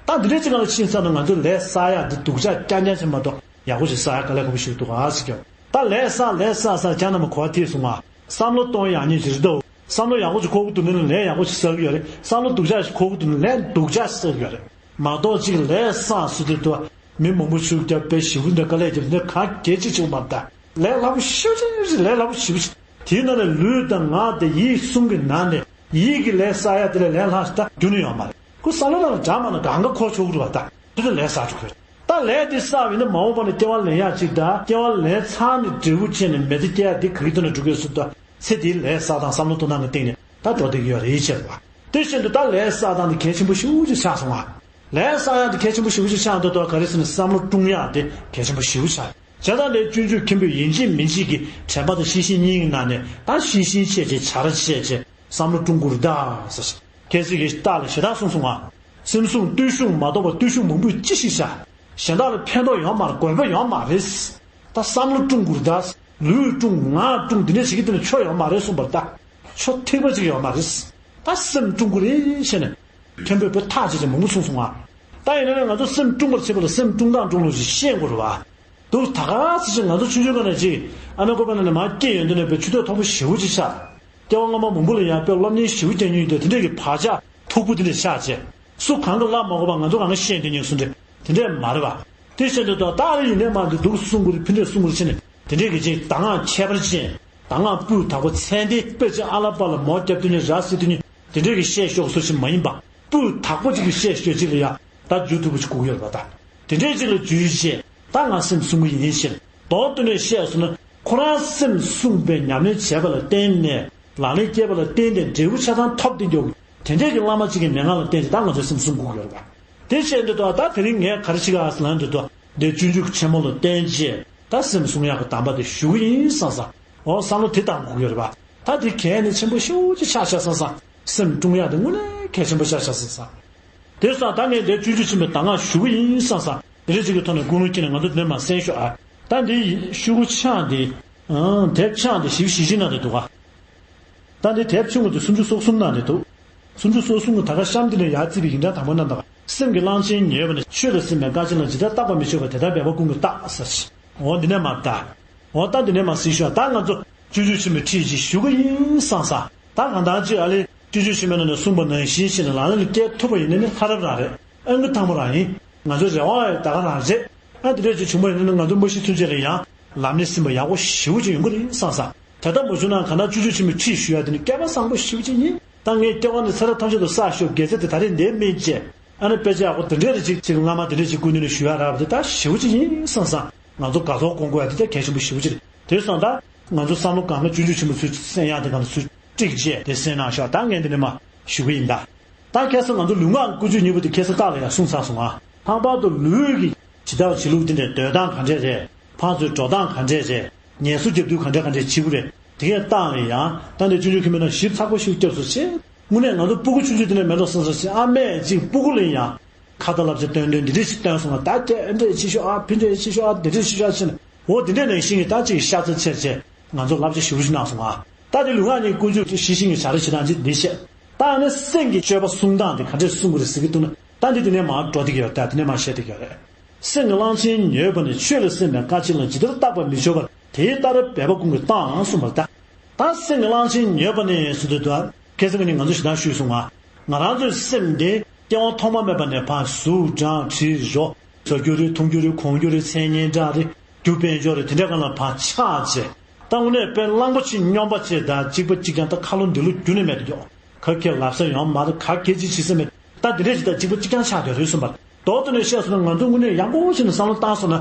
ད་འདི་འདྲའི་ཅིག་ལ་ཕྱིན་ཚར་ན་ང་ཚོས་ལས་བསགས་ཡག་འདི་སྡུག་ཅག་རྐྱང་རྐྱང་ཅིག་མ་གཏོགས་ཡག་པོ་ཞིག་བསགས་ཡག་དཀའ་ལས་ཁག་པོ་ཞིག་འདུག་ཨ་ཟེར་གྱི། ད་ལས་བསགས་ལས་བསགས་བསགས་ཀྱང་ན་མ་གོ་བ་ཐེབས་སོང་ང་། བསམ་བློ་གཏོང་ཡག་ཉིད་ཅིག་རེད་དོ། བསམ་བློ་ཡག་པོ་ཞིག་འཁོར་གྱི་འདུག་ན་ལས་ཡག་པོ་ཞིག་བསགས་ཀྱི་ཡོད་རེད། བསམ་བློ་སྡུག་ཅག་ཞིག་འཁོར་གྱི་འདུག་ན་ལས་སྡུག་ཅག་ཞིག་བསགས་ཀྱི་ཡོད་རེད། མ་གཏོགས་ཅིག་ལས་བསགས་སུ་དེ་དོ། མི་མང་པོ་ཤུགས་རྒྱབ་པའི་ཞི་བོ་འདྲ་དཀའ་ལས་རྒྱབ་འདི་ག་གལ་ཆེ་ཆེ་བ་མ་རེད་ད། ལས་སླ་པོ་ཞེ་པོ་ཅིག་རེད། ལས་སླ་པོ་ཞེ་པོ་ཅིག་དེའི་ནང་ནས་ལུས་དང་ངག་དང་ཡིད་གསུམ་གྱི་ནང་ནས་ཡིད་ཀྱི་ལས་བསགས་ཡ་དེ་ལས་ལས་སླ་ཞིག་ད་རྒྱུན་ནས་ཡོད་མ་རེད། ཁོ་བསམ་བློ་ནང་ལ་འཇགས་མ་ན་གང་ག་འཁོར་ཆོག་གི་རེད་བ། ད་དེ་ལས་ལས་བསགས་ཆོག་གི་རེད། ད་ལས་དེ་བསགས་པ་ཡིན་ན་མ་འོངས་པ་ན་སྐྱེ་བ་ལེན་ཡག་ཅིག་དང་སྐྱེ་བ་ལེན་ཚར་ནས་འབྲས་བུ་ཆད་ནས་མི་ཚེ་སྐྱེལ་ཡག་དེ་ག་གི་ཐོག་ནས་འགྲོ་གི་ཡོད་ཟེར་དུས། ཚེ་འདིའི་ལས་བསགས་སྟངས་བསམ་བློ་གཏོང་སྟངས་ཀྱི་སྟེང་ནས་ད་འགྲོ་བསྡད་ཀྱི་ཡོད་རེད་ཅེས་པ། དེ་བཞིན་དུ་ད་ལས་བསགས་སྟངས་དེ་གལ་ཆེན་པོ་ཞེ་པོ་ཅིག་ཆགས་སོང་ང་། ལས་བསགས་ཡག་དེ་གལ་ཆེན་པོ་ཞེ་པོ་ཅིག་ཆགས་འདུག་ཏོ། ག་རེ་ཟེར་ན་བསམ་བློ་བསྐྲུན་ཡག་དེ་གལ་ཆེན་པོ་ཞེ་པོ་ཆགས། བྱས་ཙང་ལས་སྤྱོད་འཇུག་མཁན་པོས་ཡིན་གཅིག་མིན་གཅིག་གིས་དྲན་པ་དང་ཤེས་བཞིན་གཉིས་ཀྱི་ནང་ནས་ད་ཤེས་བཞིན་བྱས་བྱས་བྱ་ར་བྱས་བྱས་བསམ་བློ་བསྐྲུན་དགོས་རེད་ད་ཟེར། གལ་སྲིད་ཀྱི་རྟགས་ལ་ཞེ་དྲག་གསུངས་སོང་ང་། སེམས་བསྲུང་བརྟུལ་ཞུགས་མ་གཏོགས་པ་བརྟུལ་ཞུགས་མང་པོས་ཅི་ཞིག་བྱ། གཞན་དག་ལ་ཕན་ཐོགས་ཡོད་མ་རེད། དགོས་པ་ཡོད་མ་རེད། ད་བསམ་བློ་བསྐྲུན་དགོས་རེད་ད། ལུས་བསྐྲུན་ངག་བསྐྲུན་འདི་འདྲ་བྱེད་ཀྱི་འདི་ནི་ཆོ་ཡོད་མ་རེད་གསུངས་པ་རེད་ད། ཆོ་ཐིག་པ་ཅིག་ཡོད་མ་རེད། ད་སེམས་བསྲུང་དགོས་རེད་བྱས་ནས། མཁན་པོས་དཔེ་ཐག་བཅད་བྱས་མང་པོ་གསུངས་སོང་ང་། ད་ཡིན་ན་ནི་ང་ཚོ་སེམས་བསྲུང་བར་བྱེད་པ་ལ་སེམས་བསྲུང་སྟངས་བསྲུང་ལུགས་ཤིག་ཤེས་དགོས་རེད་བ། འདུག་ད་ག་ཚོད་ཅིག་ང་ཚོ་ཆུང་ཆུང་སྒང་ནས་ཅིག་ཨ་མའི་ཁོག་པའི་ནང་ནས་མར་སྐྱེས་ཡོང་དུས་ནས་དཔེ་ཆུ་ཚོད་མཐོ་པོ་ཞེ་པོ་ཅིག་ཆགས། སྐྱེ་བ་སྔ་མ་མང་པོ་ལ་ཡང་དཔེ་སློབ་གཉེར་ཞེ་པོ་བསྐྱལ་མྱོང་ཡོད་དུས་དེ་འདྲས་ཀྱི་བག་ཆགས་མཐུག་པོ་དེ་འདྲས་ཆགས་བྱས། སུ་གང་གིས་བསླབ་མ་དགོས་པ་ང་ཚོ་གང་གིས་ཤེས་དེ་ཉིད་སུ་འདྲས་དེ་འདྲས་མ་རེད་བ། དེ་བཞིན་དུ་ད་ལྟ་ཨ་རི་ཡིན་ནའི་མ་འདི་འདུག་གསུང་དགོས་རེད། ཕི་འདྲས་གསུང་དགོས་རེད་བྱས་ནས་དེ་འདྲས་ཀྱི་ཅིག་གདམས་ངག་ཁྱད་པར་ཅན། གདམས་ངག་སྤུས་དག་པོ་ཚད་ལྡན། དཔེ་ཆ་ཨ་ལ་པ་ལ་མོ་རྒྱབ་དུས་ནས་ར་བཟི་དུས་ནས་དེ་འདྲས་ཀྱི་བཤད་ཤོག་ཟེར་ཞིག་མ་ཡིན་པ། སྤུས་དག་པོ་ཅིག་གི་བཤད་ཤོག་ཅིག་ལ་ཡ་ད་འཇུ་ཐུབ་པོ་ཅིག་དགོས་ཀྱི་ཡོད་རེད་པ། ད་དེ་འདྲས་ཅིག་ལ་འཇུ་ཡི་བྱས་ད་ང་སེམས་བསྲུང་གི་ཡིན་ཞེས་མདོར་བསྡུས་ནས་བཤད་སོང་ན། ཁོ་རང་སེམས་བསྲུངས་པའི་ཉམས་ལེན་བྱས་པ་ལ་བརྟེན་ནས་ལག་ལེན་བསྐྱེད་པ་ལ་བརྟེན་ནས་འབྲས་བུ་ཆ་ཚང་ཐོབ་བསྡད་མགྱོགས་ཀྱི་དེ་འདྲས་ཀྱི་བླ་མ་གཅིག་གི་མན་ངག་ལ་བརྟེན་ཏེ་ད་ང་ཚོའི་སེམས་བསྲུང་དགོས་ཀྱི་ཡོད་རེད་པ། དེ་བྱས་འདི་ལྟ་བ་ད་དེ་རིང་ངས་ག་རེ་བྱེད་ག་ཟེར་ན་འདི་ལྟ་བ་འདི་སྤྱོད་འཇུག་ཆེན་མོ་ལ་བརྟེན་བྱས་ད་སེམས་བསྲུང་ཡག་གི་གདམས་པ་དེ་ཞུ་གི་ཡིན་བསམ་བསམ། འོ་བསམ་བློ་དེ་བཏང་དགོས་ཀྱི་ཡོད་རེད་པ། ད་དེ་གལ་ནི་ཆེན་པོ་ཤོས་ཅིག་ཆགས་ཤག་བསམ་བསམ། སེམས་བསྲུང་ཡག་དེ་དངོས་གནས་གལ་ཆེན་པོ་ཆགས་ཤག་བསམ་བསམ། དེ་སོང་ད་ངས་འདིར་སྤྱོད་འཇུག་ཆེན་མོའི་གདམས་ངག་ཞུ་གི་ཡིན་བསམ་བསམ། དེ་རིང་ཅིག་གི་ཐོག་ནས་ཀུན་སློང་སྐྱེས་ནས་ང་ཚོ་འདིར་མར་གསན་ཤོག་ཨ། ད་འདི་ཤོག་གུ་ཆག་འདི། ཨང་། དེབ་ཆག་འདི་ཞིབ་ཞིབ་ཅིག་གནང་དེ་འདུག་ག་ད་འདི་དེབ་ཆུང་ངུ་དེ་སུམ་ཅུ་སོ་གསུམ་གནང་དེ་འདུག་སུམ་ཅུ་སོ་གསུམ་གྱི་ད་ག་གཤམ་འདི་ནས་ཡར་བརྩིས་པའི་ཡིག་ཕྲེང་དང་པོ་རྣམས་དང་། སེམས་ཀྱི་གླང་ཆེན་ཉེ་བ་ནི། ཆོས་ལ་སེམས་པའི་དཀའ་ཆེན་ལ། ཇི་ལྟར་བརྟག་པར་མི་ཆོག་པ། དེ་ལྟར་འབད་པ་ཀུན་གྱིས་བརྟག་ཟེར། འོ་འདི་ནས་མར་ད། འོ་ད་འདི་ནས་མར་གཟིགས་ཤོག་ད་ང་ཚོ་སྤྱོད་འཇུག་ཆེན་མོའི་ཁྲིད་ཅིག་ཞུ་གི་ཡིན་བསམ་བསམ། ད་གང་ལྟར་ཅིག་ཨ་ལས་སྤྱོད་འཇུག་ཆེན་མོའི་ནང་ནས་གསུངས་པ་ནང་བཞིན་བྱས་ནས་ལག་ལེན་ལ་བསྐྱལ་ཐུབ་པ་ཡིན་ན་ནི་ལྷ་རབ་རང་རེད། ཨང་ཀི་ཐང་པོ་རང་ཡིན། ང་ཚོའི་རེ་བ་ཡང་ད་ག་རང་རེད། ཨ་དེ་འདྲས་ཅིག་བྱུང་པ་ཡིན་ན་ནི་ང་ཚོ་མ་ཤི་ཚུན་ཆད་ལ་ཡང་ལམ་སྣེ་ཟིན་པ་ཡག་པོ་ཞེ་པོ་ཅིག་ཡོང་གི་རེད་བསམ་བསམ། དེ་ལྟར་མ་བྱུང་ན་གང་ལྟར་སྤྱོད་འཇུག་ཆེན་མོའི་ཁྲིད་ཞུ་ཡ་དེ་ནི་སྐལ་པ་བཟང་པོ་ཞེ་པོ་ཅིག་ཡིན། ད་ངས་སྐྱེ་བ་འདི་ཚེ་རབས་ཐམས་ཅད་དུ་བསགས་ཤོག་དགེ་རྩ་དེ་ད་རེས་འདིར་སྨིན་བྱས། ཨ་ནི་དཔེ་ཆ་ཡག་པོ་དེ་འདྲས་རེ་ཅིག་ཅིག་སྔ་མ་དེ་འདྲས་ཅིག་སྐུ་མདུན་ནས་ཞུ་ཡ་རག་པ་དེ་ད་ཞེ་པོ་ཅིག་ཡིན་བསམ་བསམ། ང་ཚོ་དགའ་ཚོར་སྐོང་དགོས་ཡ་དེ་ད་གལ་ཆེན་པོ་ཞེ་པོ་ཅིག་རེད། དེ་སོང་ད་ང་ཚོ་བསམ་བློ་གང་ག་སྤྱོད་འཇུག་ཆེན་མོ་ཚུར་གསན་ཡ་དེ་གང་ཚུར་ཀྲིག་བྱས་དེ་གསན་གནང་ཤོག་ད་ངས་འདི་ནས་མར་ཞུ་གི་ཡིན་ད། ད་ཁ་སང་ང་ཚོ་ལུས་ངག་ཀུན་སྤྱོད་གཉིས་པོ་དེ་ཁ་སང་རྟགས་ལ་ཡང་གསུངས་ཚར་སོང་ང་། ལྷག་པར་དུ་ལུས་ཀྱི་བྱེད་སྟངས་བྱེད་ལུགས་དེ་འདྲའི་སྡོད་སྟངས་ག་འདྲས་རེད། ཕར་ཚུར་འགྲོ་སྟངས་ག་འདྲས་རེད། ངལ་གསོ་རྒྱབ་དུས་ག་འདྲས་ག་འདྲས་བྱེད་དགོས་རེད། དེ་གའི་རྟགས་ལ་ཡང་ད་འདི་སྤྱོད་འཇུག་ཆེན་མོའི་ནང་ཞིབ་ཚགས་པོ་ཞིག་བརྒྱབ་སོང་བྱས། དངོས་གནས་ང་ཚོ་སྤུ་གུ་ཆུང་ཆུང་དེ་འདྲ་མེད་འགྲོ་བསམ་བསམ་བྱས། ཨ་མས་ཅིག་སྤུ་གུ་ལ་ཡང་ ཁ་བརྡ་བསླབ་བྱ་སྟོན་སྟོན་འདི་འདྲས་ཞིག་སྟོན་སོང་ང་། ད་དེ་འདྲས་ཅིག་ཤོག་ཨ། ཕི་འདྲས་ཅིག་ཤོག་ཨ། འདི་འདྲས་ཅིག་ཤོག་ཨ། འདི་འདྲས་ཅིག་ཤོག་ཨ་ཟེར་ནས། འོ་འདི་འདྲས་ནང་བཞིན་གྱི་ད་ཅིག་ཤ་ཚ་ཆེར་བྱས། ང་ཚོ་བསླབ་བྱ་ཞེ་པོ་ཅིག་གནང་སོང་ང་། ད་དེ་ལུས་ངག་གཉིས་ཀུན་སྤྱོད་ཤེས་བཞིན་གྱི་བྱ་ར་བྱེད་སྟངས་ཅིག་འདི་བཤད། ད་ཨ་ནི་སེམས་ཀྱི་སྤྱོད་པ་སྲུང་སྟངས་དེ་ག་འདྲས་སྲུང་དགོས་རེད་ཟེར་གྱི་འདུག་ན། ད་འདི་དེ་ནས་མར་འགྲོ་བསྡད་ཀྱི་ཡོད། ད་དེ་ནས་མར་བཤད་བསྡད་ཀྱི་ཡོད་རེད། སེམས་ཀྱི་གླང་ཆེན་མྱོས་པ་ནི། ཆོས་ལ་སེམས་པའི་སྐད་ཅིག་ལ། ཇི་ལྟར་བརྟག་པར་མི་འཇུག་པར། དེ་ལྟར་འབད་པ་ཀུན་གྱིས་བརྟགས་གསུངས་པ་རེད་ད། ད་སེམས་ཀྱི་གླང་ཆེན་མྱོས་པ་ནི་ཟེར་དུས། ད་ཁ་སང་ནས་ང་ཚོ་ཞེ་དྲག་ཞུས་སོང་ང་། ང་རང་ཚོའི་སེམས་དེ་སྐྱེ་བ་ཐོག་མ་མེད་པ་ནས་ཕར་གཟུགས་སྦྲང་དྲི་རོ། ཟ་རྒྱུ་རེད། འཐུང་རྒྱུ་རེད། གོན་རྒྱུ་རེད། མཚན་སྙན་གྲགས་རེད། རྒྱུ་དཔལ་འབྱོར་རེད། དེ་འདྲ་སྒང་ལ་ཕར་ཆགས་བྱས། ད་དངོས་གནས་དཔེ་གླང་པོ་ཆེ་སྨྱོན་པ་བྱས། ད་གཅིག་པ་གཅིག་རྐྱང་། ད་ཁ་ལོ་འདི་ལོ་རྒྱུན་ནས་མེད་དུ་འགྱོ། ག་གེ་ལབ་ས་ཡོང་མ་རེད། ག་གེ་ཅིག་བྱེད་ས་མེད། ད་འདི་འདྲས་ཅིག་ད་གཅིག་པ་གཅིག་རྐྱང་ཆགས་བསྡད་རེད་གསུངས་པ། མདོར་བསྡུས་ནས་བཤད་སོང་ན། ང་ཚོ་དངོས་གནས་ཡག་པོ་བྱས་ནས་བསམ་བློ་བཏང་སོང་ན།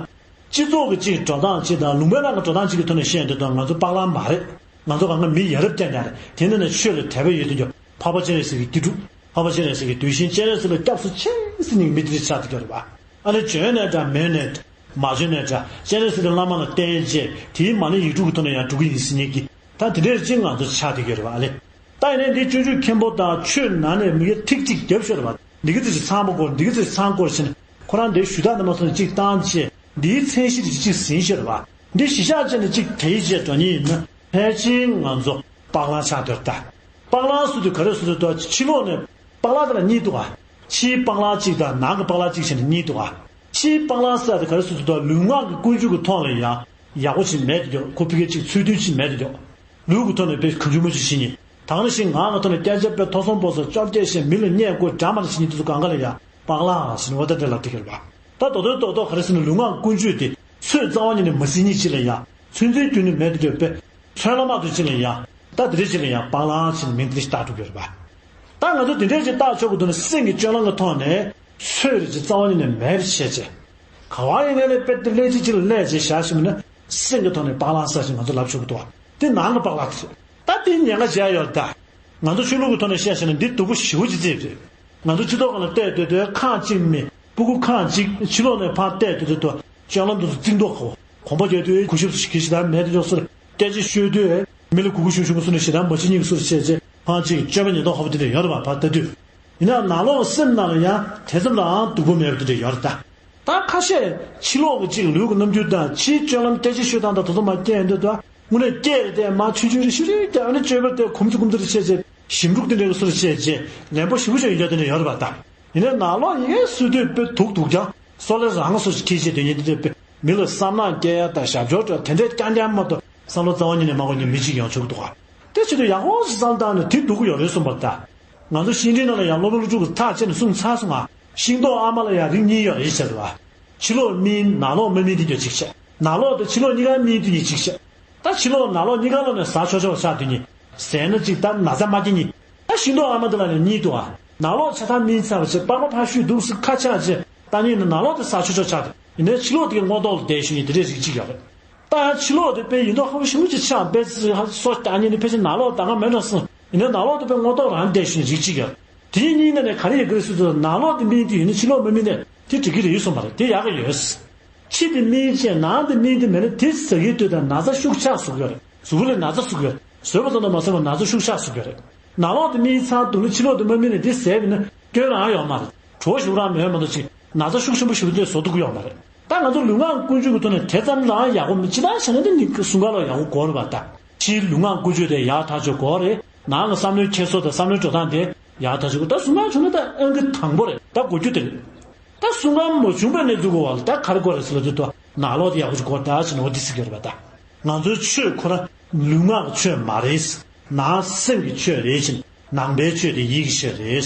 སྤྱི་ཚོགས་ཀྱི་གཅིག་འགྲོ་སྟངས་གཅིག་དང་། ལུང་པའི་ནང་གི་འགྲོ་སྟངས་གཅིག་གི་ཐོག་ནས་བཤད་འདོད་དོན། ང་ཚོ་པཱ་ལགས་མ་རེད། ང་ཚོ་གང་ག་མི་ཡ་རབས་རྐྱང་རྐྱང་རེད། དེ་ནས་ནས་ཆོས་ལ་དད་པ་ཡོད་དུ་འགྱོ། འཕགས་པ་སྤྱན་རས་གཟིགས་ཀྱི་སྐྱེ་དྲུག་འཕགས་པ་སྤྱན་རས་གཟིགས་ཀྱི་གདུལ་ཞིང་སྤྱན་རས་གཟིགས་ལ་སྐྱབས་སུ་མཆི་ཟེར་ནས་མི་དེ་འདྲས་ཆགས་བསྡད་ཀྱི་ཡོད་རེད་པ། ཨ་ནི་བྱོན་ནའི་འདྲ། མེད་ནའི་འདྲ། མ་བྱོན་ནའི་འདྲ། སྤྱན་རས་གཟིགས་དང་བླ་མ་ལ་བསྟེན་བྱས། དེའི་མ་ཎི་ཡིག་དྲུག་གི་ཐོག་ནས་ཡང་འགྲོ་གི་ཡིན་ཟེར་མཁན་གྱི། ད་དེ་འདྲས་ཅིག་ང་ཚོ་ཆགས་བསྡད་ཀྱི་ཡོད་རེད་པ། ཨ་ལེ། ད་ཡིན་ནའི་འདི་སྤྱོད་འཇུག་མཁན་པོ་དང་ཆོས་ནང་ནས་མི་ཡ་ཐིག་གཅིག་བརྒྱབ་ཤོར་བ། འདི་ག་ཚོད་ཅིག་ཚང་པོ་སྐོར། འདི་ག་ཚོད་ཅིག་ཚང་སྐོར་བྱས་ནས། ཁོ་རང་འདིའི་ཞུ་དག་འདི་མ་སོང་ནས་གཅིག་བཏང་བྱས། འདིའི་མཚན་གཞི་དེ་གཅིག་ཟིན་ཤོར་བ། འདི་གཞི་བཞག་བྱས་ནས་གཅིག་དེའི་རྗེས་འགྲོ་མཁན་ཡིན་ན། ཕལ་ཆེར་ང་ཚོ་སྤང་བླང་ཆགས་བསྡད་ད། སྤང་བླང་ཟེར་དུས་ག་རེ་ཟེར་དུས། ཕྱི་ལོགས་ནས་སྤང་བླང་དེ་ལ་གཉིས་འདུག་ག། ཕྱིའི་སྤང་བླང་གཅིག་དང་ནང་གི་སྤང་བླང་གཅིག་བྱས་ནས་གཉིས་འདུག་ག། ཕྱིའི་སྤང་བླང་ཟེར་དེ་ག་རེ་ཟེར་དུས། ལུས་ངག་གི་ཀུན་སྤྱོད་ཀྱི་ཐོག་ལ་ཡང་ཡག་པོ་ཅིག་མེད་དུ་འགྱོ། ཁོ་ཕ་གིར་ཅིག་ཚུལ་མཐུན་ཅིག་མེད་དུ་འགྱོ། ལུས་ཀྱི་ཐོག་ནས་དཔེ་གང་བྱུང་མང་བྱུང་བྱེད་མཁན། ད་ག་ནང་བཞིན་ངག་གི་ཐོག་ནས་སྐད་ཆ་དཔེ་ཐོ་གསུམ་པོ་སོགས་བཅོ་བརྒྱད་བཤད། མི་ལ་བརྙས་བཀོད་འདྲ་མི་འདྲ་བྱེད་མཁན་དེ་ཚོ་སྒང་ག་ལ་ཡང་སྤང་བླང་ཟེར་ནས་འོ་ད་དེ་ལབ་བསྡད་ཀྱི་རེད་པ། ད་མདོར་དོན་རྡོག་རྡོག་ག་རེ་ཟེར་ན། ལུས་ངག་ཀུན་སྤྱོད་དེ་ཚོད་རྩ་བ་ཉིད་ནས་མ་ཟིན་མཁན་ཅིག་ལ་ཡང་། ཚོད་འཛིན་རྒྱུན་ནས་མེད་དུ་འགྱོ། དཔེ་ཚོད་ལ་མ་ཐུག་ཅིག་ལ་ཡང་། ད་དེ་འདྲ་ཅིག་ལ་ཡང་སྤང་བླང་ཟེར་ནས་མིང་དེ་འདྲ་ཞིག་བཏགས་འགྲོ་གི་རེད་པ། ད་ང་ཚོ་དེ་འདྲ་ཅིག་བཏགས་ཆོག་གི་འདུག་ན། སེམས་ཀྱི་སྤྱོད་ལམ་གྱི་ཐོག་ནས་ཚོད་རེ་ཅིག་རྩ་བ་ཉིད་ནས་མེད་པ་བྱས་བྱས། ག་བ་ཡིན་ནའི་དཔེ་དེ་ལས་ཅིག་ཅིག་ལ་ལས་བྱས་བཞག་ཤེས་མིན་ན། སེམས་ཀྱི་ཐོག་ནས་སྤང་བླང་ཟེར་ཞིག་ང་ཚོ་ལབ་ཆོག་གི་འདུག་པ། དེ་ནང་གི་སྤང་བླང་དེ་རེད། ད་དེ་ཉེན་ཁ་ཅིག་ཡོད་རེད་ད། ང་ཚོ་ཆོས་ལུགས་ཀྱི་ཐོག་ནས་བཤད་བྱས་ན་འདི་སྡུག་པོ་ཞེ་པོ་ཅིག་ཅིག་རེད། ང་ཚོ་སྤྱི་ཚོགས་སྒང་ལ་བལྟས་སྡོད་དུས། ཁང་གཅིག་མེད། སྤུ་གུ་ཁང་གཅིག་ཕྱི་ལོགས་ནས་ཕར་བལྟས་སྡོད་དུས། སྤྱོད་ལམ་དེ་ཚོ་རྩིག་མདོག་ཁ་པོ། གོམ་པ་རྒྱག་དུས་གུས་ཞབས་སུ་ཞིག་གི་ཞེ་དྲག་མེད་དུ་འགྱོ་བཟོ་འདྲ། སྐད་ཆ་ཤོད་དུས་མི་ལ་གུས་གུས་ཞུམ་ཞུམ་བཟོ་འདྲ། ཞེ་དྲག་མ་བྱེད་མཁན་གྱི་བཟོ་འདྲ་བྱས་བྱས། ཕར་ཅིག་སྤྱོད་པ་ཉེན་རྟོག་ཁ་པོ་དེ་འདྲ་ཡོད་རེད་པ། ཕར་ལྟ་དུས། ཡིན་ནའང་ནང་ལོགས་སེམས་ནང་ལ་ཡང་དེ་ཙམ་ལའང་སྡུག་པོ་མེད་པ་དེ་འདྲ་ཡོད་རེད་ད། ད་ཁ་ཤས་ཕྱི་ལོགས་ཀྱི་ཅིག་ལུས་ཀྱི་རྣམ་འགྱུར་དང་། ཕྱིའི་སྤྱོད་ལམ་སྐད་ཆ་ཤོད་སྟངས་དང་། དེ་ཚོ་མར་བལྟས་ཡོང་དུས། ད་དངོས་གནས་སྐད་རེ་བལྟས། མར་ཆུང་ཆུང་རེ་ཤུགས་རེ་བལྟས། ཨ་ནི་སྤྱོད་པ་དེ་གུམ་ཙམ་གུམ་ཙམ་རེ་བྱས་བྱས། ཞིབ་འཇུག་དེ་འདྲའི་བཟོ་འདྲ་བྱས་བྱས། ལན་པོ་ཞེ་པོ་ཅིག་ཡོང་རྒྱུ་དེ་འདྲ་ཡོད་རེད་པ་ད། ཡིན་ནའི་ནང་ལོགས་ཡིན་ཟེར་དུས་དཔེ་སྡུག་སྡུག་ཀྱང་། སོ་ལས་རང་སོ་ཞིག་འཁྱེར་བྱས་སྡོད་མཁན་དེ་འདྲ། དཔེ་མི་ལ་བསམ་ནག་སྐྱེ་ཡ་དང་ཞབས་ཞུ་འདྲ་དེ་འདྲ་རྐྱང་རྐྱང་མ་གཏོགས། བསམ་བློ་རྩ་བ་ཉིད་ནས་མ་འཁོར་མཁན་མི་གཅིག་ཡོང་ཆོག་གི་འདུག་ག། དེ་བྱེད་དུས་ཡག་པོ་ཞིག་བསམ་བཏང་ནས་དེ་སྡུག་གི་ཡོད་རེད་གསུངས་པ་ད། ང་ཚོ་ཤིང་འབྲས་ནང་ལ་ཡང་སློབ་དཔོན་ཀླུ་སྒྲུབ་ཀྱིས་ཐག་བཅད་ནས་གསུངས་ཚར་སོང་ང་། ཤིང་ཏོག་ཨ་མ་ལ་ཡང་རིགས་གཉིས་ཡོད་རེད་ཟེར་བ། ཕྱི་ལོགས་སྨིན། ནང་ལོགས་མ་སྨིན་དེ་འདྲ་ཅིག་བྱས། ནང་ལོགས་དང་ཕྱི་ལོགས་གཉིས་ཀ་སྨིན་དེ་འདྲ་ཅིག་བྱས། ད་ཕྱི་ལོགས་ནང་ལོགས་གཉིས་ཀ་ལོག་ནས་ཟ་ཆོག་ཆོག་ཆགས་དེ་གཉིས། ཟས་ན་ཅིག་ད་ན་ཚ་མ་སྐྱེ་གཉིས། ད་ཤིང་ཏོག་ཨ་མ་དེ་ལ་ནི་གཉིས་འདུག་ག། ནང་ལོགས་ཆ་ཚང་སྨིན་ཚར་བ་བྱས། པགས་པ་ཕར་བཤུས་འདུག་སེ་ཁ་ཕྱགས་བྱས། ད་ནི་ནང་ལོགས་དེ་ཟ་ཆོག་ཆོག་ཆགས་དེ། ཡིན་ནའི་ཕྱི་ལོགས་དེ་གའི་སྔོ་ཏོག་ལ་བསྡད་ཤོག་ཡིན། དེ་འདྲས་རིགས་གཅིག་ཡོད་རེད། ད་ཡང་ཕྱི་ལོགས་དེ་དཔེ་ཡིན་མདོག་ཁ་པོ་ཞེ་པོ་ཅིག་ཆགས། དཔེ་ཚེ་ཧ་སོ་རྒྱག་མཁན་ནི་ཕལ་ཆེར་ནང་ལོགས་ད་ག་མེད་འགྲོ་སོང་། ཡིན་ནའི་ནང་ལོགས་དེ་དཔེ་སྔོ་ཏོག་རང་བསྡད་ཤོག་ཡིན། རིགས་གཅིག་ཡོད་རེད། དེ་གཉིས་ནང་ནས་ག་རེ་ཡོད་གི་རེད་ཟེར་དུས། ནང་ལོགས་དེ་སྨིན་དུས་ཡིན་ནའི་ཕྱི་ལོགས་མ་སྨིན་ནའི་དེ་འགྲིག་གི་རེད་གསུངས་པ་རེད། དེ་ཡག་གི་ཡོད། ཕྱི་དེ་སྨིན་བྱས་ནང་དེ་སྨིན་དེ་མེད་ན། དེ་ཟ་གི་དུས་ད་ན་ཚ་ཤུགས་ཆག་ཟུག་ཡོད་རེད། གཟུགས་པོ་ལ་ན་ཚ་ཟུག་ཡོད་རེད། ཟོས་པ་ཙམ་དུ་མ་ཟད་པར་ན་ཚ་ཤུགས་ཆག་ཟུག་ཡོད་རེད། ནང་ལོགས་དེ་སྨིན་ཚར་འདུག་ན་ཕྱི་ལོགས་དེ་མ་སྨིན་ནའི་དེ་ཟས་པས་ན་སྐྱོན་རང་ཡོད་མ་རེད། བྲོ་ཞིག་རང་མེད་མ་གཏོགས་ཅིག་ན་ཚ་ཤུགས་ཆེན་པོ་ཞིག་དེ་བཟོ་ཐུབ་ཀྱི་ཡོད་མ་རེད། ད་ང་ཚོ་ལུས་ངག་ཀུན་སྤྱོད་ཀྱི་ཐོག་ནས་དེ་ཙམ་རང་ཡག་པོ་མེད། ཅི་ལྟར་བྱས་ན་དེ་ནི་གཟུགས་ཁམས་ལ་ཡག་པོ་དགོས་རེད་པ། ད་ཕྱིའི་ལུས་ངག་ཀུན་སྤྱོད་དེ་ཡག་ཐག་ཆོད་དགོས་རེད། ནང་གི་བསམ་བློའི་འཁྱེར་སོ་དང་བསམ་བློའི་འགྲོ་སྟངས་དེ་ཡག་ཐག་ཆོད་དགོས། ད་གཟུགས་ངག་བྱུང་ན་ད་ཨང་ཀི་དང་པོ་རེད། ད་དགོས་རྒྱུ་དེ་རེད། ད་གཟུགས་ངག་མ་བྱུང་བའི་གནས་ཚུལ་གོ་བ་ལ་ད་ག་རེ་དགོས་རེད་ཟེར་ལབ་དུས། ད་ནང་ལོགས་དེ་ཡག་པོ་ཞིག་དགོས། ད་ཕྱི་ནང་དེ་ཟེར་གྱི་རེད་པ། ད་ང་ཚོའི་ཆོས་ཁོ་རང་ལུས་ངག་གི་ཆོས་མ་རེད། ནང་སེམས་ཀྱི་ཆོས་རེད་ཅིང་། ནང་པའི་ཆོས་དེ་ཡིད་ཀྱི་ཆོས་རེད།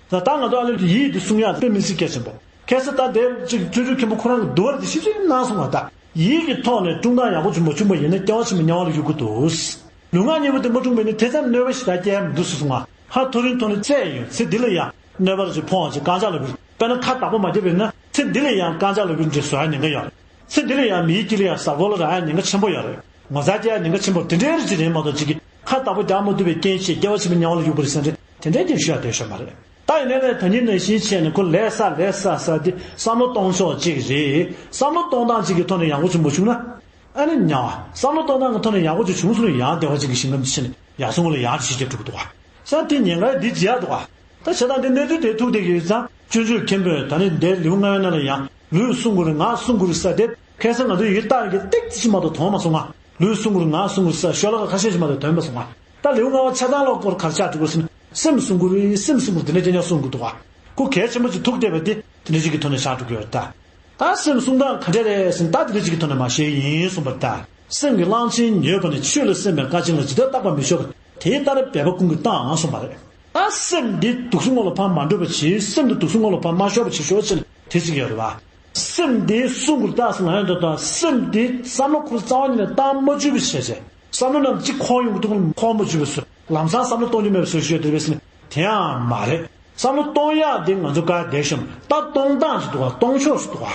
ད་ད་ང་ཚོ་ཨ་ལེ་ཡིད་དེ་སྲུང་ཡག་དཔེ་མི་སྲིད་གལ་ཆེན་པོ། ཁ་སང་ད་དེ་ཅིག་སྤྱོད་འཇུག་མཁན་པོ་ཁོ་རང་གི་འདུལ་བ་དེ་ཞིབ་ཅིག་གནང་སོང་བ། ད་ཡིད་ཀྱི་ཐོག་ནས་སྲུང་སྟངས་ཡག་པོ་ཅིག་མ་བྱུང་བ་ཡིན་ན། སྐྱེ་བ་ཕྱི་མ་དམྱལ་བ་ལ་གཡུག་གི་འདུག། ལུས་ངག་གཉིས་པོ་དེ་མ་སྲུང་བ་ཡིན་ན་དེ་ཙམ་གནོད་པ་ཞེ་དྲག་སྐྱེལ་ཡ་མི་འདུག་ཟེར་སོང་ང་། ཧ། ཐོ་རེངས་ཐོག་ནས་བཙལ་ཡོང་། ཚེ་འདི་ལ་ཡང་གནོད་པ་རེ་ཞིག་ཕོག་ཅིག་རྐང་ལྕགས་ལ་བུད། དཔེར་ན་ཁ་བདག་པོ་མ་བརྒྱབ་པ་ཡིན་ན། ཚེ་འདི་ལ་ཡང་རྐང་ལྕགས་ལ་བུད་འདྲ་བཟོ་ཡ་ཉེན་ཁ་ཡོད་རེད། ཚེ་འདི་ལ་ཡང་མིའི་དཀྱིལ་ལ་ཡང་གཟའ་སྐོར་ལ་རག་ཡ་ཉེན་ཁ་ཆེན་པོ་ཡོད་རེད། ངོ་ཚ་སྐྱེ་ཡ་ཉེན་ཁ་ཆེན་པོ་དེ་འདྲའི་རེ་ཅིག་རེད་མ་གཏོགས། ཅིག་གིས་ཁ་བདག་པོ་རྒྱག་མ་ཐུབ་པའི་རྐྱེན་བྱས་སྐྱེ་བ་ཕྱི་མ་དམྱལ་བ་ལ་གཡུག་པ་རེད་ཟེར་འདྲ། དེ་འདྲའི་རྒྱུ་ཞུ་ཡ་དེ་ཤོད་མ་རེད། ད་ཡིན་ནའི་ལས་ད་ཉིན་ནང་བཞིན་བྱས་ནས་ཁོ་ལས་བསགས་ལས་བསགས་བསགས་ཏེ་བསམ་བློ་གཏོང་ཕྱོགས་གཅིག་རེད། བསམ་བློ་གཏོང་སྟངས་གཅིག་གི་ཐོག་ནས་ཡག་པོ་ཅིག་མ་བྱུང་ན། ཨ་ནི་དམྱལ་བ། བསམ་བློ་གཏོང་སྟངས་ཀྱི་ཐོག་ནས་ཡག་པོ་ཅིག་བྱུང་སོང་ན། ཡང་བདེ་བ་ཅན་གྱི་ཞིང་ཁམས་དུ་ཕྱིན་ནས་ཡར་སོང་བ་ལ་ཡང་ཅིག་ཅིག་འགྲོ་གི་འདུག་ག། ས་དེ་ཉེན་ཁ་འདི་བརྗེད་ཡག་འདུག་ག། ད་བྱས་ཙང་དེ་གནས་ཚུལ་དེ་ཐུག་བསྡད་ཀྱི་ཡོད་ཙང་། སྤྱོད་འཇུག་མཁན་པོས་ད་ནི་འདིར་ལེའུ་ལྔ་པའི་ནང་ལ་ཡང་ལུས་བསྲུང་དགོས་རེད། ངག་བསྲུང་དགོས་རེད་ཟེར་དེ་ཁ་སང་ང་ཚོ་ཡིད་ལྟ་གི་ཏིག་ཙམ་མ་གཏོགས་དོན་མ་སོང་ང་། ལུས་བསྲུང་དགོས་རེད། ངག་བསྲུང་དགོས་རེད་ཟེར་ཤོ་ལོ་ཀ་ཁ་ཤས་ཤིག་མ་གཏོགས་དོན་མ་སོང་ང་། ད་ལེའུ་ལྔ་པ་ཆགས་སྡང་ལོག་སྐོར་ག་རེ་ཆགས་འགྲོ་དགོས་ཟེར་ན། སེམས་བསྲུང་དགོས་རེད། སེམས་བསྲུང་དགོས་རེད། དེ་འདྲ་རྐྱང་རྐྱང་གསུང་གི་འདུག་ག། ཁོ་གལ་ཆེན་པོ་ཅིག་ཐུག་བསྡད་པ་དེ་དེ་འདྲ་ཅིག་གི་ཐོག་ནས་ཆགས་འགྲོ་གི་ཡོད་རེད་ད། ད་སེམས་བསྲུང་སྟངས་ག་འདྲ་རེད་ཟེར་ན། ད་དེ་འདྲ་ཅིག་གི་ཐོག་ནས་མར་བཤད་ཡིན་གསུངས་པ་རེད་ད། སེམས་ཀྱི་གླང་ཆེན་ཉོས་པ་ནི། ཆོས་ལ་སེམས་པའི་བཀའ་ཆེན་ལ། ཇི་ལྟར་བརྟག་པར་མི་ཆོག་པ་དེ་ལྟར་འབད་པ་ཀུན་གྱིས་བརྟགས་གསུངས་པ་རེད། ད་སེམས་འདི་དུག་གསུམ་ངོ་ལ་ཕར་མ་འགྲོ་བ་བྱེད། སེམས་འདི་དུག་གསུམ་ངོ་ལ་ཕར་མ་ཤོར་བ་བྱེད་ཤོག་ཅེས་དེ་ཟེར་གྱི་ཡོད་རེད་བ། སེམས་འདི་བསྲུང་དགོས་རེད་ད་ཟེར་ང་ཡང་འདོད་དང་། སེམས་འདི་བསམ་བློ་ཁོ་རང་རྩ་བ་ཉིད་ནས་བཏང་མ་བཅུག་པ་བྱས་བྱས། བསམ་བློ་རྣམས་གཅིག་འཁོར་ཡོང་གི་འདུག་འཁོར་མ་བཅུག་པ་བཟོ། ལམ་སང་བསམ་བློ་གཏོང་རྒྱུ་མེད་པ་བཟོ་ཞུ་ཡ་དེ་རེད་པས་ཟེར་ན། དེ་ཡང་མ་རེད། བསམ་བློ་གཏོང་ཡག་དེ་ང་ཚོ་ག་བསྡད་ཤོམ། ད་གཏོང་སྟངས་ཤིག་འདུག་ག། གཏོང་ཕྱོགས་ཤིག་འདུག་ག།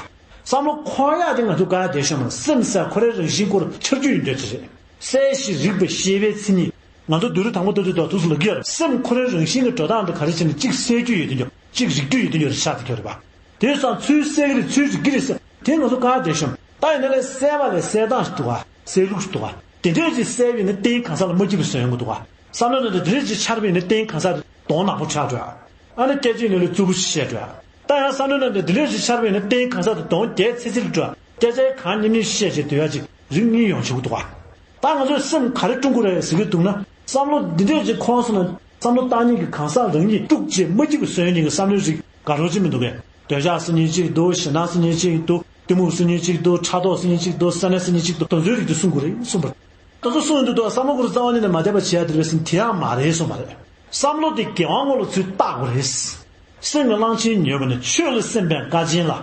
བསམ་བློ་འཁོར་ཡག་དེ་ང་ཚོ་ག་བསྡད་ཤོམ། སེམས་ཟེར་ཁོ་རའི་རང་བཞིན་སྐོར་འཆར་རྒྱུ་ཡིན་འདོད་ཀྱི་རེད། གསལ་ཞིང་རིག་པའི་ཤེས་པའི་མཚན་ཉིད། ང་ཚོ་བསྡུས་གྲྭ་དང་པོ་ལྟ་དུས་ད་ཐུགས་སུ་ལ་གི་ཡོད་རེད། སེམས་ཁོ་རའི་རང་བཞིན་གྱི་འགྲོ་སྟངས་དེ་ག་རེ་བྱས་ནས་གཅིག་གསལ་རྒྱུ་ཡོད་དུ་འགྱུར། གཅིག་རིག་རྒྱུ་ཡོད་དུ་འགྱུར་ཆགས་དུ་གྱུར་རེད་པ། དེ་སང་ཚུལ་གསལ་གྱི་རེད། ཚུལ་རིག་གི་རེད་ཟེར། དེ་ང་ཚོ་ག་བསྡད་ཤོམ། ད་ཡིན་ན་ལས་གསལ་བ་ལས་གསལ་སྟངས་ཤིག་འདུག་ག། གསལ་ལུགས་ཤིག་འདུག་ག། དེ་འདྲས་ཀྱི་གསལ་བའི་ནི་རྟེན་གང་ཟག་ལ་མ་སྐྱིད་པ་བཟོ་ཡོང་གི་འདུག་ག། བསམ་བློ་ནང་དུ་དེ་འདྲས་ཀྱི་འཆར་བའི་ནི་རྟེན་གང་ཟག་དེ་གདོང་ནག་པོ་ཆགས་འགྲོ་ཡ། ཨ་ནི་སྐད་ཆའི་ནང་ལ་རྩུབ་པོ་ཞིག་བཤད་འགྲོ་ཡ། ད་ཡང་བསམ་བློ་ནང་དུ་དེ་འདྲས་ཀྱི་འཆར་བའི་ནི་རྟེན་གང་ཟག་དེ་གདོང་རྒྱས་ཚད་ཚད་འགྲོ་ཡ། སྐད་ཆ་གང་སྙན་སྙན་བཤད་བྱས་སྡོད་ཡ་ཅིག་རིགས་གཉིས་ཡོང་ཆོག་གི་འདུག་ག། ད་ང་ཚོས་སེམས་ག་རེ་བསྲུང་དགོས་རེད་ཟེར་གྱི་འདུག་ན། བསམ་བློ་འདི་འདྲས་ཅིག་འཁོར་སོང་ན། བསམ་བློ་བཏང་ཉིད་ཀྱི་གང་ཟག་རང་ཉིད་དཀྲུགས་བྱས་མ་སྐྱིད་པ་བཟོ་ཡ་ཉིད་ཀྱི་བསམ་བློའི་རིགས་དགའ་རབ་ཅིག་མི་འདུག་གས། འདོད་ཆགས་ཟེར་མཁན་གཅིག་འདུག། ཞེད་སྣང་ཟེར་མཁན་གཅིག་འདུག། གཏི་མུག་ཟེར་མཁན་གཅིག་འདུག། ཕྲག་དོག་ཟེར་མཁན་གཅིག་འདུག། སེར་སྣ་ཟེར་མཁན་གཅིག་འདུག། དེ་ཚོའི་རིགས་དེ་བསྲུང་དགོས་རེད་གསུངས་པ་རེད། དེ་ཚོ་བསྲུང་ཡོང་དུས་ད་བསམ་བློ་ཁོ་རང་རྩ་བ་ཉིད་ནས་མ་བདེ་བ་བྱེད་ཡ་དེ་རེད་པས་ཟེར་ན། དེ་ཡང་མ་རེད་གསུངས་པ་རེད། བསམ་བློ་དེ་དགེ་བ་ངོ་ལ་ཚུར་བལྟ་དགོས་རེད། སེམས་ཀྱི་གླང་ཆེན་ཉོས་པ་ནི། ཆོས་ལ་སེམས་པའི་བཀའ་ཆེན་ལ།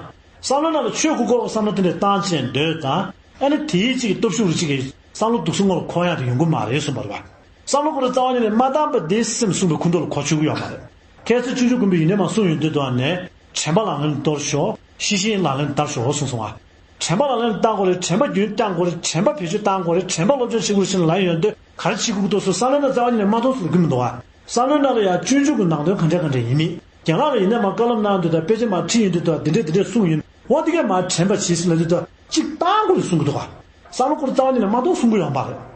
བསམ་བློ་ནང་ལ་ཆོས་གོ་དགོས་པའི་བསམ་བློ་དེ་འདྲ་བཏང་བྱས་འདོད་དང་། ཨ་ནི་དེའི་གཅིག་གི་སྟོབས་ཤུགས་རུ་གཅིག་གིས་བསམ་བློ་དུག་སུ་ངོ་ལ་འཁོར་ཡག་དེ་ཡོང་གི་མ་རེད་གསུངས་པ་རེད་པ། བསམ་བློ་ཁོ་རང་རྩ་བ་ཉིད་ནས་མ་བཏང་པ་དེ་སེམས་བསྲུང་བའི་ཁོངས་གཏོགས་ལ་གོ་ཆོད་ཀྱི་ཡོད་མ་རེད། མཁས་སྲས་སྤྱོད་འཇུག་མགོན་པོས་ཡིན་ནའི་མ་གསུངས་ཡོང་དུས་དུ་ནས། དྲན་པ་ལག་ལེན་དུ་གཏོར་ཤོག། ཤེས་བཞིན་ལག་ལེན་དུ་དར་ཤོག་གསུངས་སོང་ང་། དྲན་པ་ལག་ལེན་དུ་བཏང་དགོས་རེད། དྲན་པ་རྒྱུན་བསྐྱང་དགོས་རེད། དྲན་པ་བེད་སྤྱོད་བཏང་དགོས་རེད། དྲན་པ་སློབ་སྦྱོང་བྱེད་དགོས་རེད་ཟེར་ནས་ལབ་ཡོང་དུས་ག་རེ་བྱེད་དགོས་ཀྱི་འདུག་ཟེར། བསམ་བློ་ནང་རྩ་བ་ཉིད་ནས་མ་གཏོང་ཟེར་གྱི་མི་འདུག་ག། བསམ་བློའི་ནང་ལ་ཡང་སྤྱོད་འཇུག་གི་ནང་དོན་ག་འདྲ་ག་འདྲ་ཡིན་མིན། རྒན་ལགས་ལ་ཡིན་ནའི་མར་བཀའ་སློབ་གནང་དུས་དང་། དཔེ་ཆ་མར་ཁྲིད་ཡོང་དུས་དང་། འདི་འདྲས་འདི་འདྲས་གསུངས་ཡོད། འོ་འདི་གས་མར་དྲན་པ་བྱེད་ཟེར་ལབ་དུས་དང་། གཅིག་བཏང་དགོས་རེད་གསུང་གི་འདུག་ག། བསམ་བློ་ཁོ་རང་རྩ་བ་ཉིད་ནས་མ་གཏོང་གསུང་གི་ཡོད་མ་རེད།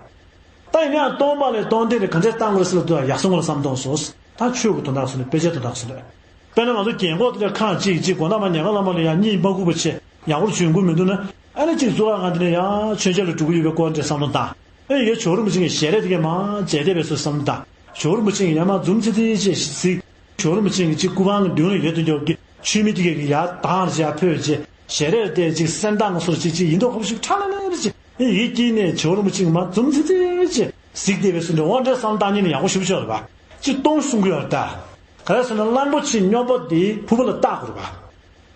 ད་ཡིན་ན་ཡང་སྟོང་པ་ལས་སྟོང་ལྡན་རེད། ག་འདྲས་བཏང་དགོས་རེད་ཟེར་ལབ་དུས་དང་། ཡག་སོང་ལ་བསམ་གཏོང་སོང་། ད་ཆོས་ཀྱི་དོན་དག་སོང་ནས། དཔེ་ཆའི་དོན་དག་སོང་ནས། དཔེར་ན་ང་ཚོ་རྒན་གོག་དེ་འདྲ་ཁག་ཅིག་ཅིག་དགོང་དག་མར་ཉལ་ཁང་ལ་མར་ལ་ཡར་གཉིད་མ་ཁུག་པ་བྱས་ཡག་པོ་བྱུང་གི་མི་འདུག་ན། ཨ་ནི་ཅིག་གཙུག་ལག་ཁང་དེ་ནས་ཡར་མཆོད་མཇལ་ལ་འགྲོ་གི་ཡོད་པའི་སྐོར་འདྲ་བསམ་བློ་བཏང་། ཨེ་ཡ་ཇོ་བོ་རིན་པོ་ཆེ་གི་ཞལ་རས་དེ་གས་མར་མཇལ་བསྡད་པས་སོ་བསམ་བློ་བཏང་། ཇོ་བོ་རིན་པོ་ཆེ་གིས་ཡར་མར་འཛུམ་ཚིག་ཚིག་བྱས་གཟིགས། ཇོ་བོ་རིན་པོ་ཆེ་གི་ཅིག་སྐུ་པང་གི་མདུན་ལ་ཡོད་དུ་འཇོག་གི་མཆོད་མེ་དེ་གས་ཀྱི་ཡར་དང་རེ་ཡར་ཕུལ་བྱས། ཞལ་རས་དེ་ཅིག་སེམས་ཐག་ང་སོར་ཅིག་ཅིག་ཡིན་མདོག་ཁ་པོ་ཞིག་ཁྲ་ལ་ལ་རེ་ཅིག་ཨེ་ཡིད་དཀྱིལ་ནས་ཇོ་བོ་རིན་པོ་ཆེ་གིས་མར་འཛུམ་ཚིག་ཚིག་བྱས་གཟིགས་བསྡད་པས་སོ་འདྲ། འོ་འདྲའི་བསམ་བློ་བཏང་ཉིན་ནས་ཡག་པོ་ཞེ་པོ་ཅིག་ཡོད་རེད་པ། ཅིག་སྟོང་གསུང་གི་ཡོད་རེད་ད། ག་རེ་ཟེར་ན་གླང་པོ་ཆེ་སྨྱོན་པ་དེ་ཕུར་བུ་ལ་བཏགས་དགོས་རེད་པ།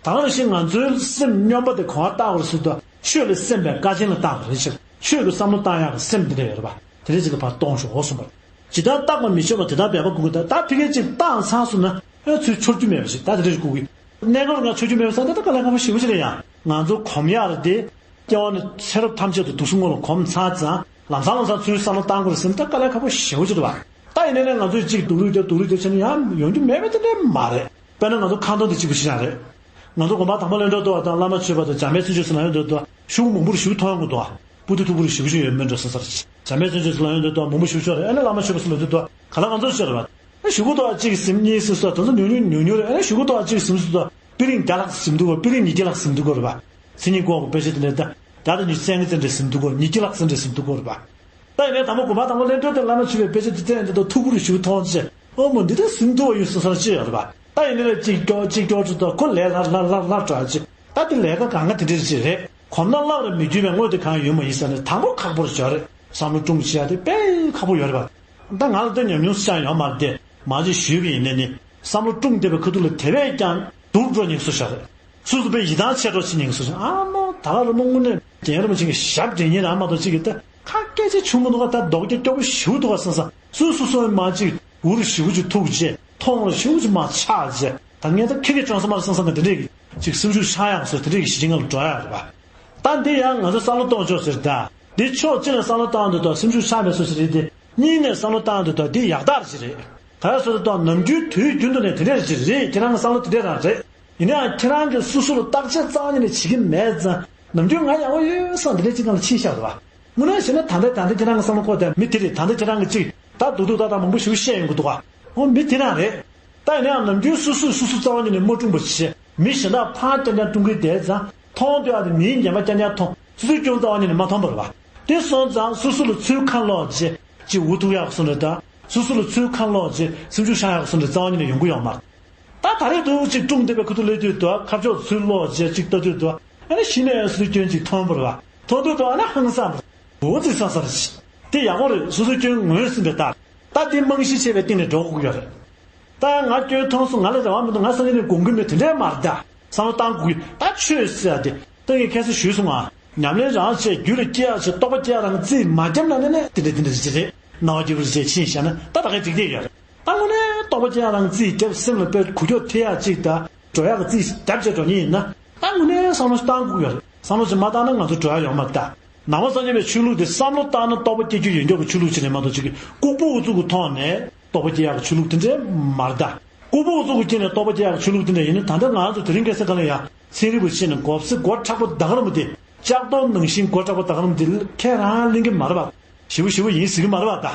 ད་ག་ནང་བཞིན་ང་ཚོའི་སེམས་སྨྱོན་པ་དེ་གང་བ་བཏགས་དགོས་རེད་ཟེར་དུས། ཆོས་ལ་སེམས་པའི་བཀའ་ཆེན་ལ་བཏགས་དགོས་རེད་ཟེར། ཆོས་ཀྱི་བསམ་བློ་བཏང་ཡག་གི་སེམས་འདི་འདྲ་ཡོད་རེད་པ། དེ་འདྲ་ཅིག་གི་བར་གཏོང་ཤོག་གསུངས་པ་རེད། ཇི་ལྟར་བརྟག་པར་མི་ཆོག་པ་དེ་ལྟར་འབད་པ་ཀུན་གྱིས་བརྟགས། ད་ཕ་གིར་ཅིག་བཏང་ཚར་སོང་ན། ཨ་ཚུར་འཆོར་རྒྱུ་མེད་པ་ཞིག་ད་དེ་འདྲ་ཞིག་དགོས་ཀྱི། གནས་སྐབས་ལ་ང་འཆོར་རྒྱུ་མེད་པ་ཟེར་ན་ད་དཀའ་ལས་ཁག་པོ་ཞེ་པོ་ཅིག་རེད་ཡ། ང་ཚོ་གོམས་ཡག་རེད་དེ། སྐྱེ་བ་ནས་ཚེ་རབས་ཐམས་ཅད་དུ་དུག་གསུམ་ངོ་ལ་གོམས་ཚར་ཙང་། ལམ་སང་ལམ་སང་ཚུར་བསམ་བློ་བཏང་དགོས་རེད་ཟེར་ན་ད་དཀའ་ལས་ཁག་པོ་ཞེ་པོ་ཅིག་རེད་པ། ད་ཡིན་ནའི་ང་ཚོས་ཅིག་སྡུག་རུས་དེ་སྡུག་རུས་དེ་བྱས་ན་ཡང་ཡོང་རྒྱུ་མེད་པ་དེ་འདྲ་མ་རེད། དཔེར་ན་ང་ཚོ་ཁ་འདོན་དེ་གཅིག་པུ་ཞིག་ཡང་རེད། ང་ཚོ་དགོན་པ་དང་པོ་ལ་འགྲོ་དུས་དང་། བླ་མ་མཆོད་པ་དང་། འཇམ་དཔལ་བརྩོན་འགྲུས་ཟེར་ལ་ཡོང་དུས་དང་། ཤོག་བུ་མང་པོ་རུ་ཞིག་མཐོང་ཡོང་གི་འདུག། སྤུ་གུ་ཐུག་པོ་རུ་ཞིག་ཞིག་ཡོད་མེད་འགྲོ་ས་སར། འཇམ་དཔལ་བརྩོན་འགྲུས་ཟེར་ལ་ཡོང་དུས་དང་། མང་པོ་ཞིག་ཤོར་རེད། ཨ་ནི་བླ་མ་མཆོད་པ་ཟེར་ལ་ཡོང་དུས་དང་། ག་ལ་ང་ཚོ་ཤོར་རེད་པ། ཨ་ཞོགས་ཀས་ཐོག་གཅིག་ཟིན་གཉིས་ཟིན་སོགས་དེ་ཚོ་ཉུང་ཉུང་ཉུང་ཉུང་རེད། ཨ་ནི་ཞོགས་ཀས་ཐོག་གཅིག་ཟིན་སོང་དུས་དཔེ་རིང་བརྒྱ་ལྷག་ཟིན་འདུག་གོ། དཔེ་རིང་ཉིས་བརྒྱ་ལྷག་ཟིན་འདུག་གོ་རེད་པ། མཚན་ཉིད་འགོག་གི་དཔེ་ཆ་དེ་འདྲ་ད། ད་ལྟ་ཉི་ཤུ་རྩ་གཉིས་ཙམ་འདྲ་ཟིན་འདུག་གོ། ཉིས་བརྒྱ་ལྷག་ཙམ་འདྲ་ཟིན་འདུག་གོ་རེད་པ། ད་ཡིན་ནའི་དང་པོ་དགོན་པ་དང་པོ་ལ་འགྲོ་དུས་བླ་མ་མཆོད་པའི་དཔེ་ཆ་དེ་བཙལ་འདུག་དང་། ཐུག་པོ་རུ་ཞིག་མཐོང་བྱས། ཨོ་མོ། འདི་ལྟར་ཟིན་ཐུབ་པ་ཡོད་བསམ་ས་ཅི་ཡོད་རེད་པ། ད་ཡིན་ནའི་ལ་གཅིག་སྐྱོར་གཅིག་སྐྱོར་བྱས་དུས་ཁོ་ལས་སླ་སླ་སླ་སླ་འགྲོ་ཡ་ཅིག། ད་དེ་ལས་ཀ་གང་ག་དེ་འདྲ་ཅིག་རེད། གོམས་ན་བརླག་རེད། མི་འགྱུར་བའི་དངོས་དེ་གང་ཡོད་མ་ཡིན་ཟེར་ནས་དང་པོ་ཁག་པོ་རེད་ཅོ་རེད། བསམ་བློ་བསྲུང་བྱེད་ཡ་དེ་དཔེ་ཁག་པོ་ཡོད་རེད་པ། ད་ང་ལ་ད་ཉམས་མྱོང་ཅང་ཡོད་མ་རེད་དེ། མ་གཅིག་ཞུས་པ་ཡིན་ནའི་ནི། བསམ་བློ་བསྲུངས་བསྡད་པའི་ཁ་ཐུག་ལ་དེ་བས་ཀྱང་སྡུག་འགྲོ་ཉེན་སུ་ཤོར་རེད། སོ་སོ་དཔེ་ཡིད་ཐང་ཆད་འགྲོ་ཆེ་ཉེན་སུ་ཤོར། ཨ་མ། ད་ག་ལ་དངོས་གནས་རྒན་རིན་པོ་ཆེ་གི་ཞབས་འདྲེན་ཉེན་རང་མ་གཏོགས་གཅིག་གི་ད་ཁ་སྐད་ཆ་ཆུང་མོ་འདུག་ག། ད་རྡོག་རྒྱ་སྐྱོ་པོ་ཞེ་པོ་འདུག་ག་བསམ་བསམ། སོ་སོ་སོའི་མ་གཅིག་འུར་ཞེ་པོ་ཅིག་ཐུག་བྱས། མཐོང་ལ་ཞེ་པོ་ཅིག་མ་ཆགས་བྱས། ད་ངས་ད་ཁེ་ཁེ་བྱུང་ས་མ་རེད་བསམ་བསམ། ད་དེ་འདྲས་ཀྱི་ཅིག་སེམས་ཤུགས་ཆག་ཡག་སོ་དེ་འདྲས་ཀྱི་གཞི་རྐྱང་ལ་འགྲོ་ཡག་རེད་པ། ད་འདི་ཡང་ང་ཚོ་བསམ་བློ་གཏོང་ཕྱོགས་ཟེར་ད། འདི་ཕྱོགས་གཅིག་ནས་བསམ་བློ་བཏང་དུས་ད་སེམས་ཤུགས་ཆག་མེད་སོ་ཞིག་རེད་དེ། གཉིས་ནས་བསམ་བློ་བཏང་དུས་ད་འདི་ཡག་རྟགས་ཞིག་རེད། ག་རེ་ཟེར་དུས་ད་ནམ་རྒྱུན་དུས་རྒྱུན་དུ་ནས་དེ་འདྲས་ཞིག་རེད། ཁྱེད་རང་གི་བསམ་བློ་དེ་འདྲས་རང་རེད། ཡིན་ནའང་ཁྱེད་རང་གིས་སོ་སོ་ལ་བརྟག་དཔྱད་རྩ་བ་ཉིད་ནས་བྱེད་ཀྱི་མེད་ཙང་། ནམ་རྒྱུན་ང་ཡག་པོ་ཡོད་བསམ་དེ་འདྲས་ཅིག་སྒང་ལ་ཕྱིན་བཞག་རེད་པ། དངོས་གནས་བྱས་ན་ད་ལྟ་ད་ལྟ་ཁྱེད་རང་གི་བསམ་བློ་འཁོར་དེ་མི་དེ་རེད། ད་ལྟ་ཁྱེད་རང་གིས་ཅིག་ད་སྡུག་སྡུག་ཏག་ཏག་མང་པོ་ཞིག་བཤད་ཡོང་གི་འདུག་ག། འོ་མི་དེ་རང་རེད། ད་ཡིན་ནའང་ནམ་རྒྱུན་སོ་སོས་སོ་སོ་རྩ་བ་ཉིད་ནས་མ་བཀྲུངས་པ་བྱས། མི་གཞན་དག་ཕར་རྐྱང་རྐྱང་བཀྲུང་གི་བསྡད་ཙང་མཐོང་དུས་ཨ་ནི་མིའི་ངན་པ་རྐྱང་རྐྱང་མཐོང་། སོ་སོའི་སྐྱོན་རྩ་བ་ཉིད་ནས་མ་མཐོང་བ་རེད་བ། དེ་སོང་ཙང་སོ་སོ་ལ་ཚུར་ཁ་ལོག་བྱས་ཅིག་འུ་ཐུག་ཡག་སོང་རེད་ད། སོ་སོ་ལ་ཚུར་ཁ་ལོག་བྱས་སེམས་ཤུགས་བཤང་ཡག་སོང་རེད་རྩ་བ་ཉིད་ནས་ཡོང་གི་ཡོད་མ་རེད། ད་ད་རེས་འདུག་ཅིག་བཀྲུངས་བསྡད་པའི་ཁ་ཐུག་སླེབས་དུས་དུ་ཁ་ཕྱོགས་ཚུར་ལོག་བྱས་ཅིག་ལྟ་དུས་དུ་ཨ་ནི་གཞི་ནས་སོ་སོའི་སྐྱོན་ཅིག་མཐོང་བ་རེད་བ། མཐོང་དུས་དུ་ཨ་ནི་ཧང་སངས་པ་རེད། འོ་ཙི་ས་སར་ཞིག་དེ་ཡག་པོ་རེད། སོ་སོའི་སྐྱོན་ངོས་ཟིན་པའི་རྟགས་རེད། ད་དེ་རྨང་གཞི་བྱས་པའི་སྟེང་ནས་འགྲོ་དགོས་ཀྱི་ཡོད་རེད། ད་ང་སྐྱོན་མཐོང་སོང་། ང་ལ་རེ་བ་མི་འདུག་ང་སང་ཉིན་ནས་དགོངས་ཀྱི་མེད། དེ་འདྲའི་མ་རེད་ད། བསམ་བློ་བཏང་དགོས་ཀྱི། ད་ཆོས་ཟེར་ཡ་དེ་ཏང་གིས་ཁ་སང་ཞུས་སོང་ང་། ཉམས་ལེན་རང་བྱས། རྒྱུད་ལ་སྐྱེ་ཡག་བྱས། རྟོགས་པ་སྐྱེ་ཡག་རང་རྩིས་མ་བརྒྱབ་ན་ནི་ནི་དེ་འདྲ་དེ་འདྲ་ཅིག་རེད། སྣང་བ་སྐྱིད་པོ་ཅིག་ཕྱིན་བཞག་ན་ད་ད་གའི་འགྲིག་བསྡད་ཡོད་རེད། ད་དངོས་གནས་རྟོགས་པ་སྐྱེ་ཡག་རང་རྩིས་བརྒྱབ། སེམས་ལ་དཔེ་འགུལ་སྐྱོད་ཐེབས་ཡག་ཅིག་ད་འགྲོ་ཡག་གི་རྩིས་བརྒྱབ་བྱས་འགྲོ་མཁན་ཡིན་ན། ད་དངོས་གནས་བསམ་བློ་ཞིག་བཏང་དགོས་ཀྱི་ཡོད་རེད། བསམ་བློ་ཞིག་མ་བཏང་ན་ང་ཚོ་འགྲོ་ཡག་ཡོད་མ་རེད་ད། ནང་པ་སངས་རྒྱས་པའི་ཆོས་ལུགས་དེ་བསམ་བློ་བཏང་ན་རྟོགས་པ་སྐྱེ་རྒྱུ་ཡོད་མཁན་གྱི་ཆོས་ལུགས་ཅིག་རེད་མ་གཏོགས་ཅིག་གི་ལྐུགས་པ་ཨུ་ཚུགས་ཀྱི་ཐོག་ནས་རྟོགས་པ་སྐྱེ་ཡག་གི་ཆོས་ལུགས་དེ་འདྲ་མ་རེད་ད། ལྐུགས་པ་ཨུ་ཚུགས་ཀྱི་དཀྱིལ་ནས་རྟོགས་པ་སྐྱེ་ཡག་གི་ཆོས་ལུགས་དེ་འདྲ་ཡིན་ན། ད་ལྟ་ང་ཚོ་དེ་རིང་ཁ་སང་ག་ལ་ཡ་ཚན་རིག་པ་ཕྱིན་ནས་མགོ་སེ་མགོ་མཁྲེགས་པོ་ད་ག་རང་མོ་དེ། ལྕགས་རྡོ་ནང་བཞིན་མགོ་མཁྲེགས་པོ་ད་ག་རང་མོ་དེ་ཁས་རང་ལེན་གྱི་མ་རེད་པ། ཞེ་པོ་ཞེ་པོ་ཡིན་ཟེར་གྱི་མ་རེད་པ་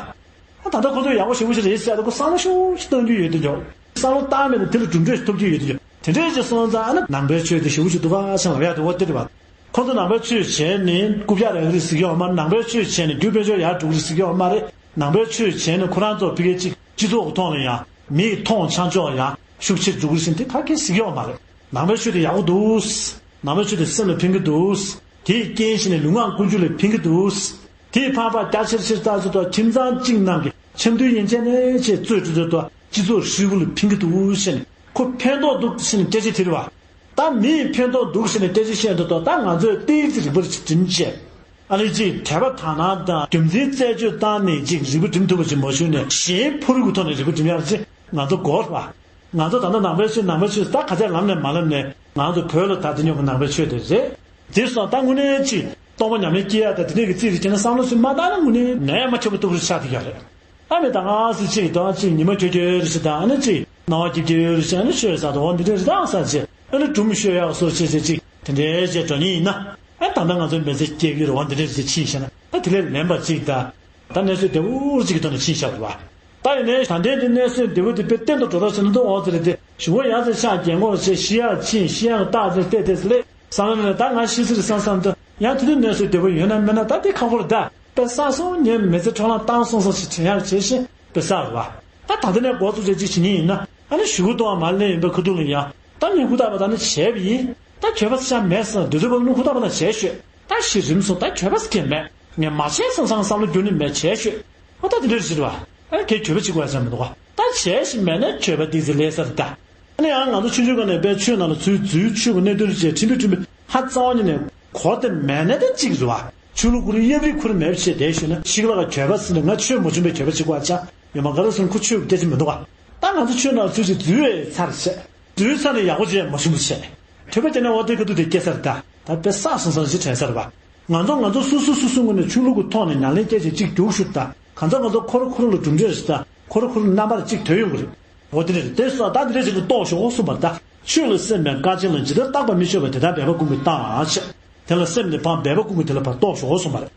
ད། ད་ལྟ་ཁོ་ཚོས་ཡག་པོ་ཞེ་པོ་ཞིག་རེད་ཟེར་ཡག་དེ་ཁོ་བསམ་བློ་ཤུགས་ཤིག་གཏོང་རྒྱུ་ཡོད་དེ་འཇོག་བསམ་བློ་བཏང་མེད་ན་དེ་ལ་གྲུབ་འབྲས་ཤིག་ཐོབ་རྒྱུ་ཡོད་དེ་འཇོག་དེ་འདྲས་ཅིག་སོང་ཙང་ཨ་ནི་ནང་པའི་ཆོས་དེ་ཞེ་པོ་ཅིག་སྡུག་ག་ཆེན་ལ་བས་དེ་འོ་དེ་རེད་པ། ཁོ་ཚོ་ནང་པའི་ཆོས་བྱས་ནས་རྐུབ་བཀྱག་རག་གི་རེད་ཟེར་གྱི་ཡོད་མ་རེད། ནང་པའི་ཆོས་བྱས་ནས་རྒྱུ་དཔལ་འབྱོར་ཡར་འགྲོ་གི་རེད་ཟེར་གྱི་ཡོད་མ་རེད། ནང་པའི་ཆོས་བྱས་ནས་ཁོ་རང་ཚོ་ཕ་གི་ཅིག་སྤྱི་ཚོགས་ཀྱི་ཐོག་ལ་ཡང་མིས་མཐོང་ཆ་འཇོག་ཡང་ཤུགས་ཆེར་འགྲོ་གི་རེད་ཟེར་ནས་དེ་ག་གེ་ཟེར་གྱི་ཡོད་མ་རེད། ནང་པའི་ཆོས་དེ་ཡག་པོ་འདུག་ནང་པའི་ཆོས་དེ་སེམས་ལ་ཕན་གྱི་འདུག་དེས་རྐྱེན་བྱས་ནས་ལུས་ངག་ཀུན་སྤྱོད་ལ་ཕན་གྱི་འདུག་དེས་ཕར་ཕར་རྒྱ་ཆེར་ཆེར་བཏང་ཚུལ་དང་ཁྱིམ་ཚང་གཅིག་ནང་གི་འཆམ་མཐུན་ཡན་ཆད་ནས་ཆེས་རྩོད་འགྲོ་ཚུལ་དང་སྤྱི་ཚོགས་ཧྲིལ་པོ་ལ་ཕན་གྱི་འདུག་ཟེར་ནས་ཁོ་ཕན་ཐོགས་འདུག་ཟེར་ནས་སྐད་ཆ་དྲིས་པ། ད་མིས་ཕན་ཐོགས་འདུག་ཟེར་ནས་སྐད་ཆ་བཤད་འདུག་ད་ང་ཚོས་ཏིག་ཙི་རིག་པ་ཅིག་སྒྲིམ་བྱས། ཨ་ནི་ཅིག་དད་པ་དག་སྣང་དང་རྒྱུ་མཚན་རྩད་གཅོད་བཏང་ནས་ཅིག་རིག་པ་སྒྲིམ་ཐུབ་པ་ཅིག་མ་བྱུང་ནས་གཞན་ཕ་རོལ་གྱི་ཐོག་ནས་རིག་པ་སྒྲིམ་ཡག་ཅིག་ང་ཚོ་དགོས་པ། ང་ཚོ་ད་ལྟ་ནང་པའི་ཆོས་ནང་པའི་ཆོས་ད་ག་ཚད་ལམ་ནས་མ་ལམ་ནས་ང་ཚོ་བོད་ལ་ད་དེ་ཉོ་གི་ནང་པའི་ཆོས་དེ་རེད། དེ་སོང་ད་དངོས་གནས་ཅིག་སྟོང་པ་ཉམས་ལེན་སྐྱེ་ཡག་ད་དེ་འདྲས་ཀྱི་རྩིས་རེ་བྱས་ན་བསམ་བློ་ཞིག་མ་བཏང་ན་དངོས་གནས་ནད་མ་ཁྱབ་པ་ཏོག་རེ་ཆགས་ཐུབ་ཡག་རེད། ཨ་མི་ད་ང་སི་ཅིག་དང་ཅིག་ཉི་མ་ཁྱོད་ཁྱོད་རེ་ཞིག་དང་ཨ་ནི་ཅིག་སྣང་བ་སྐྱིད་སྐྱིད་རེ་ཞིག་ཨ་ནི་ཆོས་ཟ་དང་འོ་འདི་འདྲས་རེ་དང་ཟ་ཅིག་ཨ་ནི་སྒྲུང་ཤོད་ཡག་སོ་ཅིག་ཅིག་ཅིག་དེ་འདྲས་བྱས་འགྲོ་མཁན་ཡིན་ན། ཨ་ད་ལྟ་ང་ཚོའི་མི་ཚེ་སྐྱེལ་གྱི་རེད་བ། འདི་འདྲས་ཅིག་ཕྱིན་ཤག་ན་ད་དེ་ལས་ལན་པ་ཅིག་ད། ད་གནས་ཚུལ་བདེ་པོ་ཅིག་གི་ཐོག་ནས་ཕྱིན་ཤག་རེད་བ། ད་ཡིན་ནའི་ད་ལྟའི་འདི་གནས་ཚུལ་བདེ་པོ་འདི་དཔེ་བརྟན་དུ་འགྲོ་རོགས་ཟེར་ན་འདུག་འོང་ཟེར་རེད་དེ་ཞུ་བོ་ཡག་ཟེར་ཤག་རྒན་གོག་ཟེར་ཤི་ཡག་ཕྱིན་ཤི་ཡག་རྟགས་ཟེར་བལྟས་བལྟས་ཟེར་ལས་བསམ་བློ་ནས་ད་ང་ཤི་ཟེར་བསམ་བསམ་དུ་ཡང་དེ་དུས་གནས་ཚུལ་བདེ་པོ་ཡོད་ན་མེད་ན་ད་དེ་ཁག་པོ་རེད་ད། དཔེ་བསགས་སོང་ངས་མི་ཚེ་འཕྲོ་བརླག་བཏང་སོང་ཟེར་ཞིག་དྲན་ཡག་བྱེད་བཞིན་དཔེ་བསགས་རེད་བ། ད་ད་ལྟ་ནས་འགོ་བཙུགས་བྱས་ཅིག་བྱེད་ཉིན་ཡིན་ན་ཨ་ནི་ཞུ་བོ་གཏོང་བ་མ་ལེན་ཡིན་པའི་ཁ་ཐུག་ལ་ཡང་ད་ངས་ཧུར་ཐག་པ་ད་ནི་བྱས་པ་ཡིན། ད་གྱོད་པ་ཆ་མེད་སོང་། དུས་ཚོད་པ་ནི་ཧུར་ཐག་པ་ན་བྱས་ཤོད། ད་ཤི་རིམ་སོང་ད་གྱོད་པ་སྐྱེ་མེད། ངས་མ་བྱས་སོང་སང་བསམ་བློ་འགྱུར་ནི་མེད་བྱས་ཤོད། ཨོ་ད་དེ་འདྲ་ཟེར་བ། ཨ་ཁྱེད་གྱོད་པ་ཅིག་དགོས་ཡ་ཟེར་མི་འདུག་ག་ད་བྱས་ཤིག་མེད་ན་གྱོད་པ་ཏིག་ཙི་ལས་སར་ད། ཨ་ནི་ཡང་ང་ཚོ་ཆུང་ཆུང་སྒང་ནས་དཔེ་ཆོས་ནང་ལ་ཚུར་འཛུལ་ཆུད་པ་གནས་དུས་རེ་བྱས་ཁྲིམས་པའི་ཁྲིམས་པའི་ཧ་རྩ་བ་ཉིད་ནས་གོ་དེ་མེད་ནས་ད་གཅིག་རེད་བ། ཆོས་ལུགས་ཁོ་རང་གཡབ་རིགས་ཁོ་རང་མེད་བྱས་བསྡད་ཤོད་ན་ཤི་ལ་ག་གྱོད་པ་ཟེར་ནས་ང་ཆོས་མ་བྱུང་བའི་གྱོད་པ་ཅིག་དགོས་ཡ་ཆ་ཡོད་མ་ག་རེ་ཟེར་ན་ཁོ་ཆོས་ཀྱི་སྐད་ཆ་མི་འདུག་ག་ད་ང་ཚོ་ཆོས་ནང་ཚུར་ཅིག་འཛུལ་བས་ཚར་བྱས། དུས་ཚ་ནས་ཡག་པོ་བྱས་མ་བྱུང་བ་བྱས། ཐོས་པ་དེ་ནས་འོ་དེ་ག་དུས་དེ་སྐྱེ་སར་ད། ད་དཔེ་བསགས་སོང་སང་ཞིག་དྲན་སར་བ། ང་ཚོ་ང་ཚོ་སོ་སོ་སོ་སོའི་ངོས་ནས་ཆོས་ལུགས་ཀྱི་ཐོག་ནས་ཉམས་ལེན་སྐད་ཆ་གཅིག་རྒྱུགས་ཞུ་ད། གང་ཚ་ང་ཚོ་ཁོ་ར་ཁོ་ར་ལ་གྲུབ་འབྲས་རེ་ཞིག་ད། ཁོ་ར་ཁོ་ར་རྣམ་པར་གཅིག་ཐོན་ཡོང་གི་རེད། འོ་དེ་རེད། དེ་སོང་ད་དེ་རེད་ཅིག་ཏུ་རྟོགས་ཞོག་གསུངས་པ་རེད་ད། ཆོས་ལ་སེམས་པའི་དཀའ་ཆེན་ལ་ཇི་ལྟར་བརྟག་པར་མི་ཆོག་པ་དེ་ལྟར་འབད་པ་ཀུན་གྱིས་བརྟག་ཅེས། དེ་ལ་སེམས་ནི་ཕར་འབད་པ་ཀུན་གྱིས་དེ་ལ་ཕར་རྟོགས་ཞོག་གསུངས་པ་རེད།